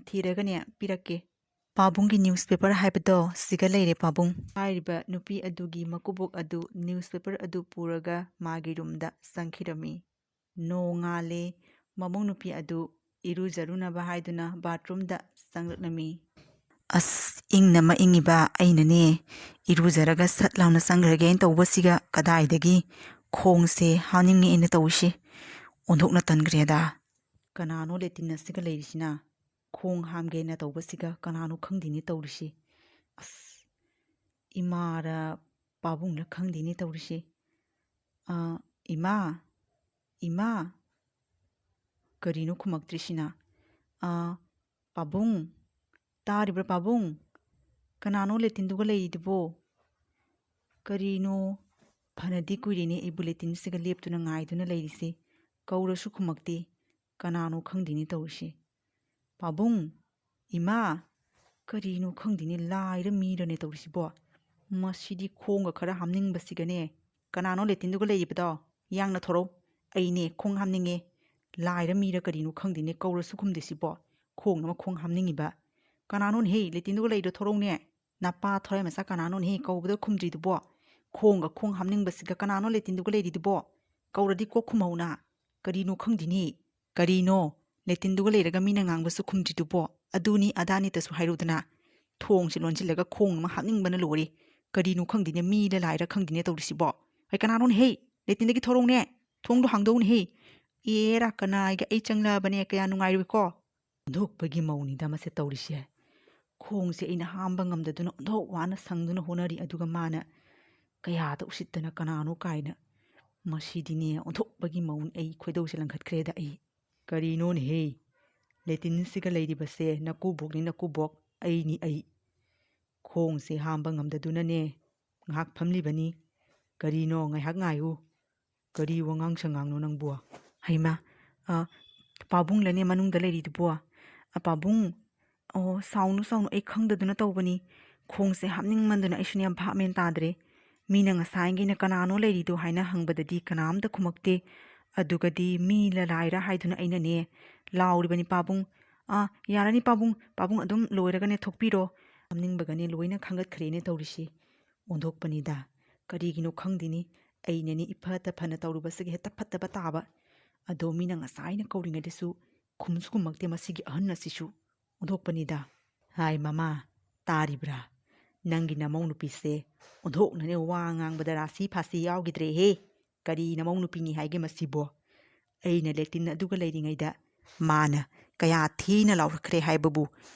ꯊꯤꯔꯒꯅꯦ ꯄꯤꯔꯛꯀꯦ꯫ ꯄꯥꯕꯨꯡꯒꯤ newspaper ꯍꯥꯏꯕꯗꯣ ꯁꯤꯒ ꯂꯩꯔꯦ ꯄꯥꯕꯨꯡ꯫ ꯍꯥꯏꯔꯤꯕ ꯅꯨꯄꯤ ꯑꯗꯨꯒꯤ ꯃꯀꯨꯕꯣꯛ ꯑꯗꯨ newspaper ꯑꯗꯨ ꯄꯨꯔꯒ ꯃꯥꯒꯤ roomꯗ ꯆꯪꯈꯤꯔꯝꯃꯤ꯫ ꯅꯣꯡꯉꯥꯜꯂꯦ꯫ ꯃꯕꯨꯡ ꯅꯨꯄꯤ ꯑꯗꯨ ꯏꯔꯨꯖꯔꯨꯅꯕ ꯍꯥꯏꯗꯨꯅ bathroomꯗ ꯆꯪꯂꯛꯂꯝꯃꯤ꯫ ꯑꯁ, ꯏꯪꯅ ꯑꯃ ꯏꯪꯉꯤꯕ ꯑꯩꯅꯅꯦ, ꯏꯔꯨꯖꯔꯒ ꯁꯠ ꯂꯥꯎꯅ ꯆꯪꯈ꯭ꯔꯒꯦꯅ ꯇꯧꯕꯁꯤꯒ ꯀꯗꯥꯏꯗꯒꯤ ꯈꯣꯡꯁꯦ ꯍꯥꯝꯅꯤꯡꯉꯛꯑꯦꯅ ꯇꯧꯔꯤꯁꯦ꯫ ꯑꯣꯟꯊꯣꯛꯅ ꯇꯟꯈ꯭ꯔꯦꯗ꯫ ꯀꯅꯥꯅꯣ latrine ꯑꯁꯤꯒ ꯂꯩꯔꯤꯁꯤꯅ? ꯈꯣꯡ ꯍꯥꯝꯒꯦꯅ ꯇꯧꯕꯁꯤꯒ ꯀꯅꯥꯅꯣ ꯈꯪꯗꯦꯅꯦ ꯇꯧꯔꯤꯁꯤ꯫ ꯑꯁ, ꯏꯃꯥꯔ ꯄꯥꯕꯨꯡꯂ ꯈꯪꯗꯦꯅꯦ ꯇꯧꯔꯤꯁꯤ꯫ ꯑꯥ, ꯏꯃꯥ, ꯏꯃꯥ꯫ ꯀꯔꯤꯅꯣ ꯈꯨꯝꯃꯛꯇ꯭ꯔꯤꯁꯤꯅ? ꯑꯥ, "ꯄꯥꯕꯨꯡ, ꯇꯥꯔꯤꯕ꯭ꯔꯥ ꯄꯥꯕꯨꯡ? ꯀꯅꯥꯅꯣ ꯂꯦꯇꯤꯟꯗꯨꯒ ꯂꯩꯔꯤꯗꯨꯕꯣ? ꯀꯔꯤꯅꯣ? ꯐꯅꯗꯤ ꯀꯨꯏꯔꯦꯅꯦ ꯑꯩꯕꯨ ꯂꯦꯇꯤꯟꯁꯤꯒ ꯂꯦꯞꯇꯨꯅ ꯉꯥꯏꯗꯨꯅ ꯂꯩꯔꯤꯁꯦ꯫ ꯀꯧꯔꯁꯨ ꯈꯨꯝꯃꯛꯇꯦ꯫ ꯀꯅꯥꯅꯣ ꯈꯪꯗꯦꯅꯦ ꯇꯧꯔꯤꯁꯦ꯫ ꯄꯥꯕꯨꯡ! ꯏꯃꯥ! ꯀꯔꯤꯅꯣ ꯈꯪꯗꯦꯅꯦ, ꯂꯥꯏꯔ ꯃꯤꯔꯅꯦ ꯇꯧꯔꯤꯁꯤꯕꯣ? ꯃꯁꯤꯗꯤ ꯈꯣꯡꯒ ꯈꯔ ꯍꯥꯝꯅꯤꯡꯕꯁꯤꯒꯅꯦ꯫ ꯀꯅꯥꯅꯣ ꯂꯦꯇꯤꯟꯗꯨꯒ ꯂꯩꯔꯤꯕꯗꯣ? ꯌꯥꯡꯅ ꯊꯣꯔꯛꯎ꯫ ꯑꯩꯅꯦ ꯈꯣꯡ ꯍꯥꯝꯅꯤꯡꯉꯦ꯫ ꯂꯥꯏꯔ ꯃꯤꯔ ꯀꯔꯤꯅꯣ ꯈꯪꯗꯦꯅꯦ, ꯀꯧꯔꯁꯨ ꯈꯨꯝꯗꯦ ꯁꯤꯕꯣ꯫ ꯈꯣꯡꯅ ꯑꯃ ꯈꯣꯡ ꯍꯥꯝꯅꯤꯡꯉꯤꯕ꯫ ꯀꯅꯥꯅꯣꯅꯦꯍꯦ, ꯂꯦꯇꯤꯟꯗꯨꯒ ꯂꯩꯔꯤꯗꯣ ꯊꯣꯔꯛꯎꯅꯦ꯫ ꯅꯄꯥ ꯊꯋꯥꯏ ꯃꯆꯥ ꯀꯅꯥꯅꯣꯅꯦꯍꯦ ꯀꯧꯕꯗ ꯈꯨꯝꯗ꯭ꯔꯤꯗꯨꯕꯣ? ꯈꯣꯡꯒ ꯈꯣꯡ ꯍꯥꯝꯅꯤꯡꯕꯁꯤꯒ ꯀꯅꯥꯅꯣ ꯂꯦꯇꯤꯟꯗꯨꯒ ꯂꯩꯔꯤꯗꯨꯕꯣ? ꯀꯧꯔꯗꯤ ꯀꯣꯛ ꯈꯨꯝꯍꯧꯅ꯫ ꯀꯔꯤꯅꯣ ꯈꯪꯗꯦꯅꯦ꯫ ꯀꯔꯤꯅꯣ? ꯂꯦꯇꯤꯟꯗꯨꯒ ꯂꯩꯔꯒ ꯃꯤꯅ ꯉꯥꯡꯕꯁꯨ ꯈꯨꯝꯗ꯭ꯔꯤꯗꯨꯕꯣ? ꯑꯗꯨꯅꯤ ꯑꯗꯥꯅꯤꯇꯁꯨ ꯍꯥꯏꯔꯨꯗꯅ꯫ ꯊꯣꯡꯁꯤ ꯂꯣꯟꯁꯤꯜꯂꯒ ꯈꯣꯡ ꯑꯃ ꯍꯥꯞꯅꯤꯡꯕꯅ ꯂꯣꯏꯔꯦ꯫ ꯀꯔꯤꯅꯣ ꯈꯪꯗꯦꯅꯦ, ꯃꯤꯔ ꯂꯥꯏꯔ ꯈꯪꯗꯦꯅꯦ ꯇꯧꯔꯤꯁꯤꯕꯣ꯫ ꯍꯩ, ꯀꯅꯥꯅꯣꯅꯦꯍꯦ? ꯂꯦꯇꯤꯟꯗꯒꯤ ꯊꯣꯔꯛꯎꯅꯦ꯫ ꯊꯣꯡꯗꯣ ꯍꯥꯡꯗꯣꯛꯎꯅꯦꯍꯦ꯫ ꯑꯦꯔꯥ, ꯀꯅꯥꯒꯤ ꯑꯩ ꯆꯪꯂꯛꯑꯕꯅꯦ, ꯀꯌꯥ ꯅꯨꯡꯉꯥꯏꯔꯣꯏꯀꯣ꯫ ꯑꯣꯟꯊꯣꯛꯄꯒꯤ ꯃꯧꯅꯤꯗ ꯃꯁꯦ ꯇꯧꯔꯤꯁꯦ꯫ ꯈꯣꯡꯁꯦ ꯑꯩꯅ ꯍꯥꯝꯕ ꯉꯝꯗꯗꯨꯅ ꯑꯣꯟꯊꯣꯛ ꯋꯥꯅ ꯁꯪꯗꯨꯅ ꯍꯣꯠꯅꯔꯤ, ꯑꯗꯨꯒ ꯃꯥꯅ ꯀꯌꯥꯗ ꯎꯁꯤꯠꯇꯅ ꯀꯅꯥꯅꯣ ꯀꯥꯏꯅ꯫ ꯃꯁꯤꯗꯤꯅꯦ ꯑꯣꯟꯊꯣꯛꯄꯒꯤ ꯃꯧꯅꯤ, ꯑꯩ ꯈꯣꯏꯗꯧꯁꯦ ꯂꯪꯈꯠꯈ꯭ꯔꯦꯗ ꯑꯩ꯫ ꯀꯔꯤꯅꯣꯅꯦꯍꯦ? ꯂꯦꯇꯤꯟꯁꯤꯒ ꯂꯩꯔꯤꯕꯁꯦ ꯅꯀꯨꯕꯣꯛꯅꯤ ꯅꯀꯨꯕꯣꯛ, ꯑꯩꯅꯤ ꯑꯩ꯫ ꯈꯣꯡꯁꯦ ꯍꯥꯝꯕ ꯉꯝꯗꯗꯨꯅꯅꯦ ꯉꯥꯏꯍꯥꯛ ꯐꯝꯂꯤꯕꯅꯤ꯫ ꯀꯔꯤꯅꯣ, ꯉꯥꯏꯍꯥꯛ ꯉꯥꯏꯌꯨ꯫ ꯀꯔꯤ ꯋꯥꯉꯥꯡ ꯁꯉꯥꯡꯅꯣ ꯅꯪꯕꯨ? ꯍꯩꯃꯥ, ꯑ, ꯄꯥꯕꯨꯡꯂꯅꯦ ꯃꯅꯨꯡꯗ ꯂꯩꯔꯤꯗꯨꯕꯣ? ꯑ, ꯄꯥꯕꯨꯡ? ꯑꯣ, ꯁꯥꯎꯅꯨ, ꯁꯥꯎꯅꯨ, ꯑꯩ ꯈꯪꯗꯗꯨꯅ ꯇꯧꯕꯅꯤ꯫ ꯈꯣꯡꯁꯦ ꯍꯥꯞꯅꯤꯡꯃꯟꯗꯨꯅ ꯑꯩꯁꯨꯅꯦ ꯚꯥꯞ ꯃꯦꯟ ꯇꯥꯗ꯭ꯔꯦ꯫ ꯃꯤꯅ ꯉꯁꯥꯏꯒꯩꯅ "ꯀꯅꯥꯅꯣ ꯂꯩꯔꯤꯗꯣ?" ꯍꯥꯏꯅ ꯍꯪꯕꯗꯗꯤ ꯀꯅꯥꯝꯇ ꯈꯨꯝꯃꯛꯇꯦ꯫ ꯑꯗꯨꯒꯗꯤ ꯃꯤ ꯂꯂꯥꯏꯔ ꯍꯥꯏꯗꯨꯅ ꯑꯩꯅꯅꯦ ꯂꯥꯎꯔꯤꯕꯅꯤ, "ꯄꯥꯕꯨꯡ, ꯑꯥ, ꯌꯥꯔꯅꯤ ꯄꯥꯕꯨꯡ, ꯄꯥꯕꯨꯡ ꯑꯗꯨꯝ ꯂꯣꯏꯔꯒꯅꯦ ꯊꯣꯛꯄꯤꯔꯣ꯫" ꯍꯥꯞꯅꯤꯡꯕꯒꯅꯦ ꯂꯣꯏꯅ ꯈꯪꯒꯠꯈ꯭ꯔꯦꯅꯦ ꯇꯧꯔꯤꯁꯤ꯫ ꯑꯣꯟꯊꯣꯛꯄꯅꯤꯗ꯫ ꯀꯔꯤꯒꯤꯅꯣ ꯈꯪꯗꯦꯅꯤ, ꯑꯩꯅꯅꯤ ꯏꯐꯠꯇ ꯐꯅ ꯇꯧꯔꯨꯕꯁꯤꯒ ꯍꯦꯛꯇ ꯐꯠꯇꯕ ꯇꯥꯕ꯫ ꯑꯗꯣ ꯃꯤꯅ ꯉꯁꯥꯏꯅ ꯀꯧꯔꯤꯉꯩꯗꯁꯨ ꯈꯨꯝꯁꯨ ꯈꯨꯝꯃꯛꯇꯦ ꯃꯁꯤꯒꯤ ꯑꯍꯟ ꯑꯁꯤꯁꯨ꯫ ꯑꯣꯟꯊꯣꯛꯄꯅꯤꯗ꯫ ꯍꯥꯏ ꯃꯃꯥ, ꯇꯥꯔꯤꯕ꯭ꯔꯥ? ꯅꯪꯒꯤ ꯅꯃꯧ ꯅꯨꯄꯤꯁꯦ ꯑꯣꯟꯊꯣꯛꯅꯅꯦ ꯋꯥ ꯉꯥꯡꯕꯗ ꯔꯥꯁꯤ ꯐꯥꯁꯤ ꯌꯥꯎꯈꯤꯗ꯭ꯔꯦꯍꯦ꯫ ꯀꯔꯤ ꯅꯃꯧ ꯅꯨꯄꯤꯅꯤ ꯍꯥꯏꯒꯦ ꯃꯁꯤꯕꯣ? ꯑꯩꯅ ꯂꯦꯇꯤꯟ ꯑꯗꯨꯒ ꯂꯩꯔꯤꯉꯩꯗ ꯃꯥꯅ ꯀꯌꯥ ꯊꯤꯅ ꯂꯥꯎꯔꯛꯈ꯭ꯔꯦ ꯍꯥꯏꯕꯕꯨ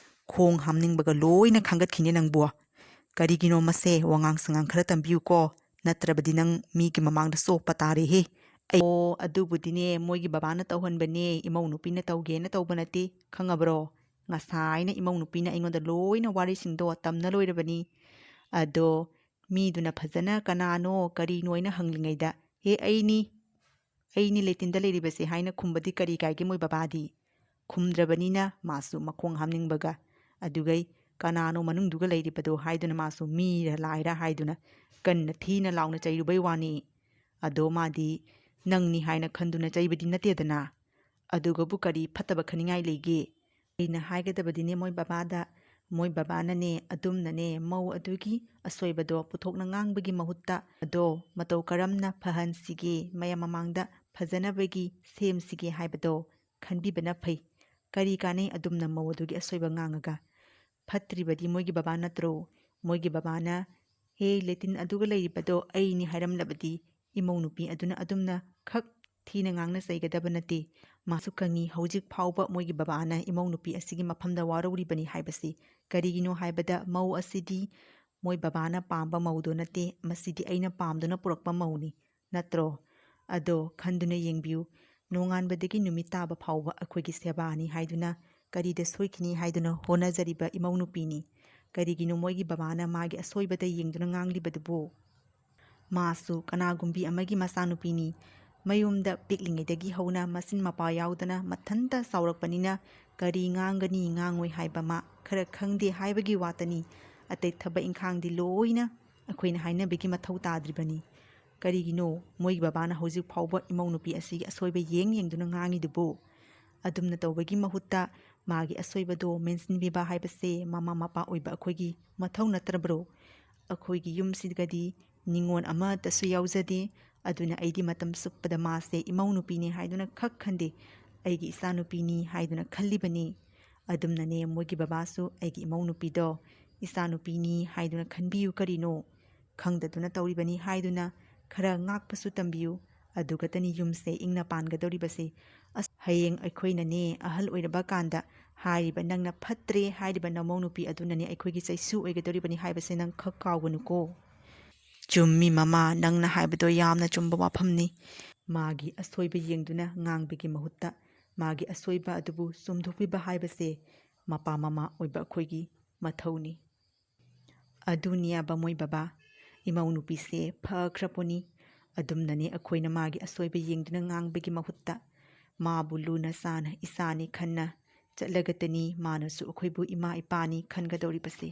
ꯈꯣꯡ ꯍꯥꯝꯅꯤꯡꯕꯒ ꯂꯣꯏꯅ ꯈꯥꯡꯒꯠꯈꯤꯅꯦ ꯅꯪꯕꯨ꯫ ꯀꯔꯤꯒꯤꯅꯣ ꯃꯁꯦ ꯋꯥꯉꯥꯡ ꯁꯉꯥꯡ ꯈꯔ ꯇꯝꯕꯤꯌꯨꯀꯣ, ꯅꯠꯇ꯭ꯔꯕꯗꯤ ꯅꯪ ꯃꯤꯒꯤ ꯃꯃꯥꯡꯗ ꯆꯣꯞꯄ ꯇꯥꯔꯦꯍꯦ꯫ ꯑꯩ ꯑꯣ, ꯑꯗꯨꯕꯨꯗꯤꯅꯦ ꯃꯣꯏꯒꯤ ꯕꯕꯥꯅ ꯇꯧꯍꯟꯕꯅꯦ, ꯏꯃꯧ ꯅꯨꯄꯤꯅ ꯇꯧꯒꯦꯅ ꯇꯧꯕ ꯅꯠꯇꯦ, ꯈꯪꯉꯕ꯭ꯔꯣ? ꯉꯁꯥꯏꯅ ꯏꯃꯧ ꯅꯨꯄꯤꯅ ꯑꯩꯉꯣꯟꯗ ꯂꯣꯏꯅ ꯋꯥꯔꯤꯁꯤꯡꯗꯣ ꯇꯝꯅ ꯂꯣꯏꯔꯕꯅꯤ꯫ ꯑꯗꯣ ꯃꯤꯗꯨꯅ ꯐꯖꯅ "ꯀꯅꯥꯅꯣ, ꯀꯔꯤꯅꯣ?" ꯍꯥꯏꯅ ꯍꯪꯂꯤꯉꯩꯗ, "ꯑꯦ, ꯑꯩꯅꯤ, ꯑꯩꯅꯤ ꯂꯦꯇꯤꯟꯗ ꯂꯩꯔꯤꯕꯁꯦ" ꯍꯥꯏꯅ ꯈꯨꯝꯕꯗꯤ ꯀꯔꯤ ꯀꯥꯏꯒꯦ ꯃꯣꯏ ꯕꯕꯥꯗꯤ? ꯈꯨꯝꯗ꯭ꯔꯕꯅꯤꯅ ꯃꯥꯁꯨ ꯃꯈꯣꯡ ꯍꯥꯝꯅꯤꯡꯕꯒ, ꯑꯗꯨꯒꯩ "ꯀꯅꯥꯅꯣ ꯃꯅꯨꯡꯗꯨꯒ ꯂꯩꯔꯤꯕꯗꯣ?" ꯍꯥꯏꯗꯨꯅ ꯃꯥꯁꯨ "ꯃꯤꯔ ꯂꯥꯏꯔ" ꯍꯥꯏꯗꯨꯅ ꯀꯟꯅ ꯊꯤꯅ ꯂꯥꯎꯅ ꯆꯩꯔꯨꯕꯩ ꯋꯥꯅꯤ꯫ ꯑꯗꯣ ꯃꯥꯗꯤ ꯅꯪꯅꯤ ꯍꯥꯏꯅ ꯈꯟꯗꯨꯅ ꯆꯩꯕꯗꯤ ꯅꯠꯇꯦꯗꯅ꯫ ꯑꯗꯨꯒꯕꯨ ꯀꯔꯤ ꯐꯠꯇꯕ ꯈꯟꯅꯤꯡꯉꯥꯏ ꯂꯩꯒꯦ? ꯑꯩꯅ ꯍꯥꯏꯒꯗꯕꯗꯤꯅꯦ ꯃꯣꯏ ꯕꯕꯥꯗ, ꯃꯣꯏ ꯕꯕꯥꯅꯅꯦ ꯑꯗꯨꯝꯅꯅꯦ ꯃꯧ ꯑꯗꯨꯒꯤ ꯑꯁꯣꯏꯕꯗꯣ ꯄꯨꯊꯣꯛꯅ ꯉꯥꯡꯕꯒꯤ ꯃꯍꯨꯠꯇ ꯑꯗꯣ ꯃꯇꯧ ꯀꯔꯝꯅ ꯐꯍꯟꯁꯤꯒꯦ, ꯃꯌꯥꯝ ꯃꯃꯥꯡꯗ ꯐꯖꯅꯕꯒꯤ ꯁꯦꯝꯁꯤꯒꯦ ꯍꯥꯏꯕꯗꯣ ꯈꯟꯕꯤꯕꯅ ꯐꯩ꯫ ꯀꯔꯤ ꯀꯥꯟꯅꯩ ꯑꯗꯨꯝꯅ ꯃꯧ ꯑꯗꯨꯒꯤ ꯑꯁꯣꯏꯕ ꯉꯥꯡꯉꯒ? ꯐꯠꯇ꯭ꯔꯤꯕꯗꯤ ꯃꯣꯏꯒꯤ ꯕꯕꯥ ꯅꯠꯇ꯭ꯔꯣ? ꯃꯣꯏꯒꯤ ꯕꯕꯥꯅ "ꯍꯦ, ꯂꯦꯇꯤꯟ ꯑꯗꯨꯒ ꯂꯩꯔꯤꯕꯗꯣ ꯑꯩꯅꯤ" ꯍꯥꯏꯔꯝꯂꯕꯗꯤ ꯏꯃꯧ ꯅꯨꯄꯤ ꯑꯗꯨꯅ ꯑꯗꯨꯝꯅ ꯈꯛ ꯊꯤꯅ ꯉꯥꯡꯅ ꯆꯩꯒꯗꯕ ꯅꯠꯇꯦ꯫ ꯃꯥꯁꯨ ꯈꯪꯉꯤ ꯍꯧꯖꯤꯛ ꯐꯥꯎꯕ ꯃꯣꯏꯒꯤ ꯕꯕꯥꯅ ꯏꯃꯧ ꯅꯨꯄꯤ ꯑꯁꯤꯒꯤ ꯃꯐꯝꯗ ꯋꯥꯔꯧꯔꯤꯕꯅꯤ ꯍꯥꯏꯕꯁꯤ꯫ ꯀꯔꯤꯒꯤꯅꯣ ꯍꯥꯏꯕꯗ ꯃꯧ ꯑꯁꯤꯗꯤ ꯃꯣꯏ ꯕꯕꯥꯅ ꯄꯥꯝꯕ ꯃꯧꯗꯣ ꯅꯠꯇꯦ, ꯃꯁꯤꯗꯤ ꯑꯩꯅ ꯄꯥꯝꯗꯨꯅ ꯄꯨꯔꯛꯄ ꯃꯧꯅꯤ꯫ ꯅꯠꯇ꯭ꯔꯣ? ꯑꯗꯣ ꯈꯟꯗꯨꯅ ꯌꯦꯡꯕꯤꯌꯨ, ꯅꯣꯡꯉꯥꯟꯕꯗꯒꯤ ꯅꯨꯃꯤꯠ ꯇꯥꯕ ꯐꯥꯎꯕ ꯑꯩꯈꯣꯏꯒꯤ ꯁꯦꯕꯥꯅꯤ ꯍꯥꯏꯗꯨꯅ, ꯀꯔꯤꯗ ꯁꯣꯏꯈꯤꯅꯤ ꯍꯥꯏꯗꯨꯅ ꯍꯣꯠꯅꯖꯔꯤꯕ ꯏꯃꯧ ꯅꯨꯄꯤꯅꯤ꯫ ꯀꯔꯤꯒꯤꯅꯣ ꯃꯣꯏꯒꯤ ꯕꯕꯥꯅ ꯃꯥꯒꯤ ꯑꯁꯣꯏꯕꯗ ꯌꯦꯡꯗꯨꯅ ꯉꯥꯡꯂꯤꯕꯗꯨꯕꯨ? ꯃꯥꯁꯨ ꯀꯅꯥꯒꯨꯝꯕꯤ ꯑꯃꯒꯤ ꯃꯆꯥꯅꯨꯄꯤꯅꯤ꯫ ꯃꯌꯨꯝꯗ ꯄꯤꯛꯂꯤꯉꯩꯗꯒꯤ ꯍꯧꯅ ꯃꯆꯤꯟ ꯃꯄꯥ ꯌꯥꯎꯗꯅ ꯃꯊꯟꯇ ꯆꯥꯎꯔꯛꯄꯅꯤꯅ ꯀꯔꯤ ꯉꯥꯡꯒꯅꯤ ꯉꯥꯡꯉꯣꯏ ꯍꯥꯏꯕ ꯃꯥ ꯈꯔ ꯈꯪꯗꯦ ꯍꯥꯏꯕꯒꯤ ꯋꯥꯇꯅꯤ꯫ ꯑꯇꯩ ꯊꯕꯛ ꯏꯪꯈꯥꯡꯗꯤ ꯂꯣꯏꯅ ꯑꯩꯈꯣꯏꯅ ꯍꯥꯏꯅꯕꯒꯤ ꯃꯊꯧ ꯇꯥꯗ꯭ꯔꯤꯕꯅꯤ꯫ ꯀꯔꯤꯒꯤꯅꯣ ꯃꯣꯏꯒꯤ ꯕꯕꯥꯅ ꯍꯧꯖꯤꯛ ꯐꯥꯎꯕ ꯏꯃꯧ ꯅꯨꯄꯤ ꯑꯁꯤꯒꯤ ꯑꯁꯣꯏꯕ ꯌꯦꯡ ꯌꯦꯡꯗꯨꯅ ꯉꯥꯡꯉꯤꯗꯨꯕꯨ? ꯑꯗꯨꯝꯅ ꯇꯧꯕꯒꯤ ꯃꯍꯨꯠꯇ ꯃꯥꯒꯤ ꯑꯁꯣꯏꯕꯗꯣ ꯃꯦꯟꯁꯤꯟꯕꯤꯕ ꯍꯥꯏꯕꯁꯦ ꯃꯃꯥ ꯃꯄꯥ ꯑꯣꯏꯕ ꯑꯩꯈꯣꯏꯒꯤ ꯃꯊꯧ ꯅꯠꯇ꯭ꯔꯕ꯭ꯔꯣ? ꯑꯩꯈꯣꯏꯒꯤ ꯌꯨꯝꯁꯤꯗꯒꯗꯤ ꯅꯤꯉꯣꯜ ꯑꯃꯠꯇꯁꯨ ꯌꯥꯎꯖꯗꯦ꯫ ꯑꯗꯨꯅ ꯑꯩꯗꯤ ꯃꯇꯝ ꯆꯨꯞꯄꯗ ꯃꯥꯁꯦ ꯏꯃꯧ ꯅꯨꯄꯤꯅꯤ ꯍꯥꯏꯗꯨꯅ ꯈꯛ ꯈꯟꯗꯦ, ꯑꯩꯒꯤ ꯏꯆꯥ ꯅꯨꯄꯤꯅꯤ ꯍꯥꯏꯗꯨꯅ ꯈꯜꯂꯤꯕꯅꯤ꯫ ꯑꯗꯨꯝꯅꯅꯦ ꯃꯣꯏꯒꯤ ꯕꯕꯥꯁꯨ ꯑꯩꯒꯤ ꯏꯃꯧ ꯅꯨꯄꯤꯗꯣ ꯏꯆꯥ ꯅꯨꯄꯤꯅꯤ ꯍꯥꯏꯗꯨꯅ ꯈꯟꯕꯤꯌꯨ꯫ ꯀꯔꯤꯅꯣ ꯈꯪꯗꯗꯨꯅ ꯇꯧꯔꯤꯕꯅꯤ ꯍꯥꯏꯗꯨꯅ ꯈꯔ ꯉꯥꯛꯄꯁꯨ ꯇꯝꯕꯤꯌꯨ꯫ ꯑꯗꯨꯒꯇꯅꯤ ꯌꯨꯝꯁꯦ ꯏꯪꯅ ꯄꯥꯟꯒꯗꯧꯔꯤꯕꯁꯦ꯫ ꯑꯁ, ꯍꯌꯦꯡ ꯑꯩꯈꯣꯏꯅꯅꯦ ꯑꯍꯜ ꯑꯣꯏꯔꯕ ꯀꯥꯟꯗ ꯍꯥꯏꯔꯤꯕ ꯅꯪꯅ ꯐꯠꯇ꯭ꯔꯦ ꯍꯥꯏꯔꯤꯕ ꯅꯃꯧ ꯅꯨꯄꯤ ꯑꯗꯨꯅꯅꯦ ꯑꯩꯈꯣꯏꯒꯤ ꯆꯩꯁꯨ ꯑꯣꯏꯒꯗꯧꯔꯤꯕꯅꯤ ꯍꯥꯏꯕꯁꯦ ꯅꯪ ꯈꯛ ꯀꯥꯎꯒꯅꯨꯀꯣ꯫ ꯆꯨꯝꯃꯤ ꯃꯃꯥ, ꯅꯪꯅ ꯍꯥꯏꯕꯗꯣ ꯌꯥꯝꯅ ꯆꯨꯝꯕ ꯋꯥꯐꯝꯅꯤ꯫ ꯃꯥꯒꯤ ꯑꯁꯣꯏꯕ ꯌꯦꯡꯗꯨꯅ ꯉꯥꯡꯕꯒꯤ ꯃꯍꯨꯠꯇ ꯃꯥꯒꯤ ꯑꯁꯣꯏꯕ ꯑꯗꯨꯕꯨ ꯆꯨꯝꯊꯣꯛꯄꯤꯕ ꯍꯥꯏꯕꯁꯦ ꯃꯄꯥ ꯃꯃꯥ ꯑꯣꯏꯕ ꯑꯩꯈꯣꯏꯒꯤ ꯃꯊꯧꯅꯤ꯫ ꯑꯗꯨꯅꯤ ꯕꯃꯣꯏ ꯕꯕꯥ, ꯏꯃꯧ ꯅꯨꯄꯤꯁꯦ ꯐꯈ꯭ꯔꯄꯣꯠꯅꯤ꯫ ꯑꯗꯨꯝꯅꯅꯦ ꯑꯩꯈꯣꯏꯅ ꯃꯥꯒꯤ ꯑꯁꯣꯏꯕ ꯌꯦꯡꯗꯨꯅ ꯉꯥꯡꯕꯒꯤ ꯃꯍꯨꯠꯇ ꯃꯥꯕꯨ ꯂꯨꯅ ꯆꯥꯅ ꯏꯆꯥꯅꯤ ꯈꯟꯅ ꯆꯠꯂꯒꯇꯅꯤ ꯃꯥꯅꯁꯨ ꯑꯩꯈꯣꯏꯕꯨ ꯏꯃꯥ ꯏꯄꯥꯅꯤ ꯈꯟꯒꯗꯧꯔꯤꯕꯁꯦ꯫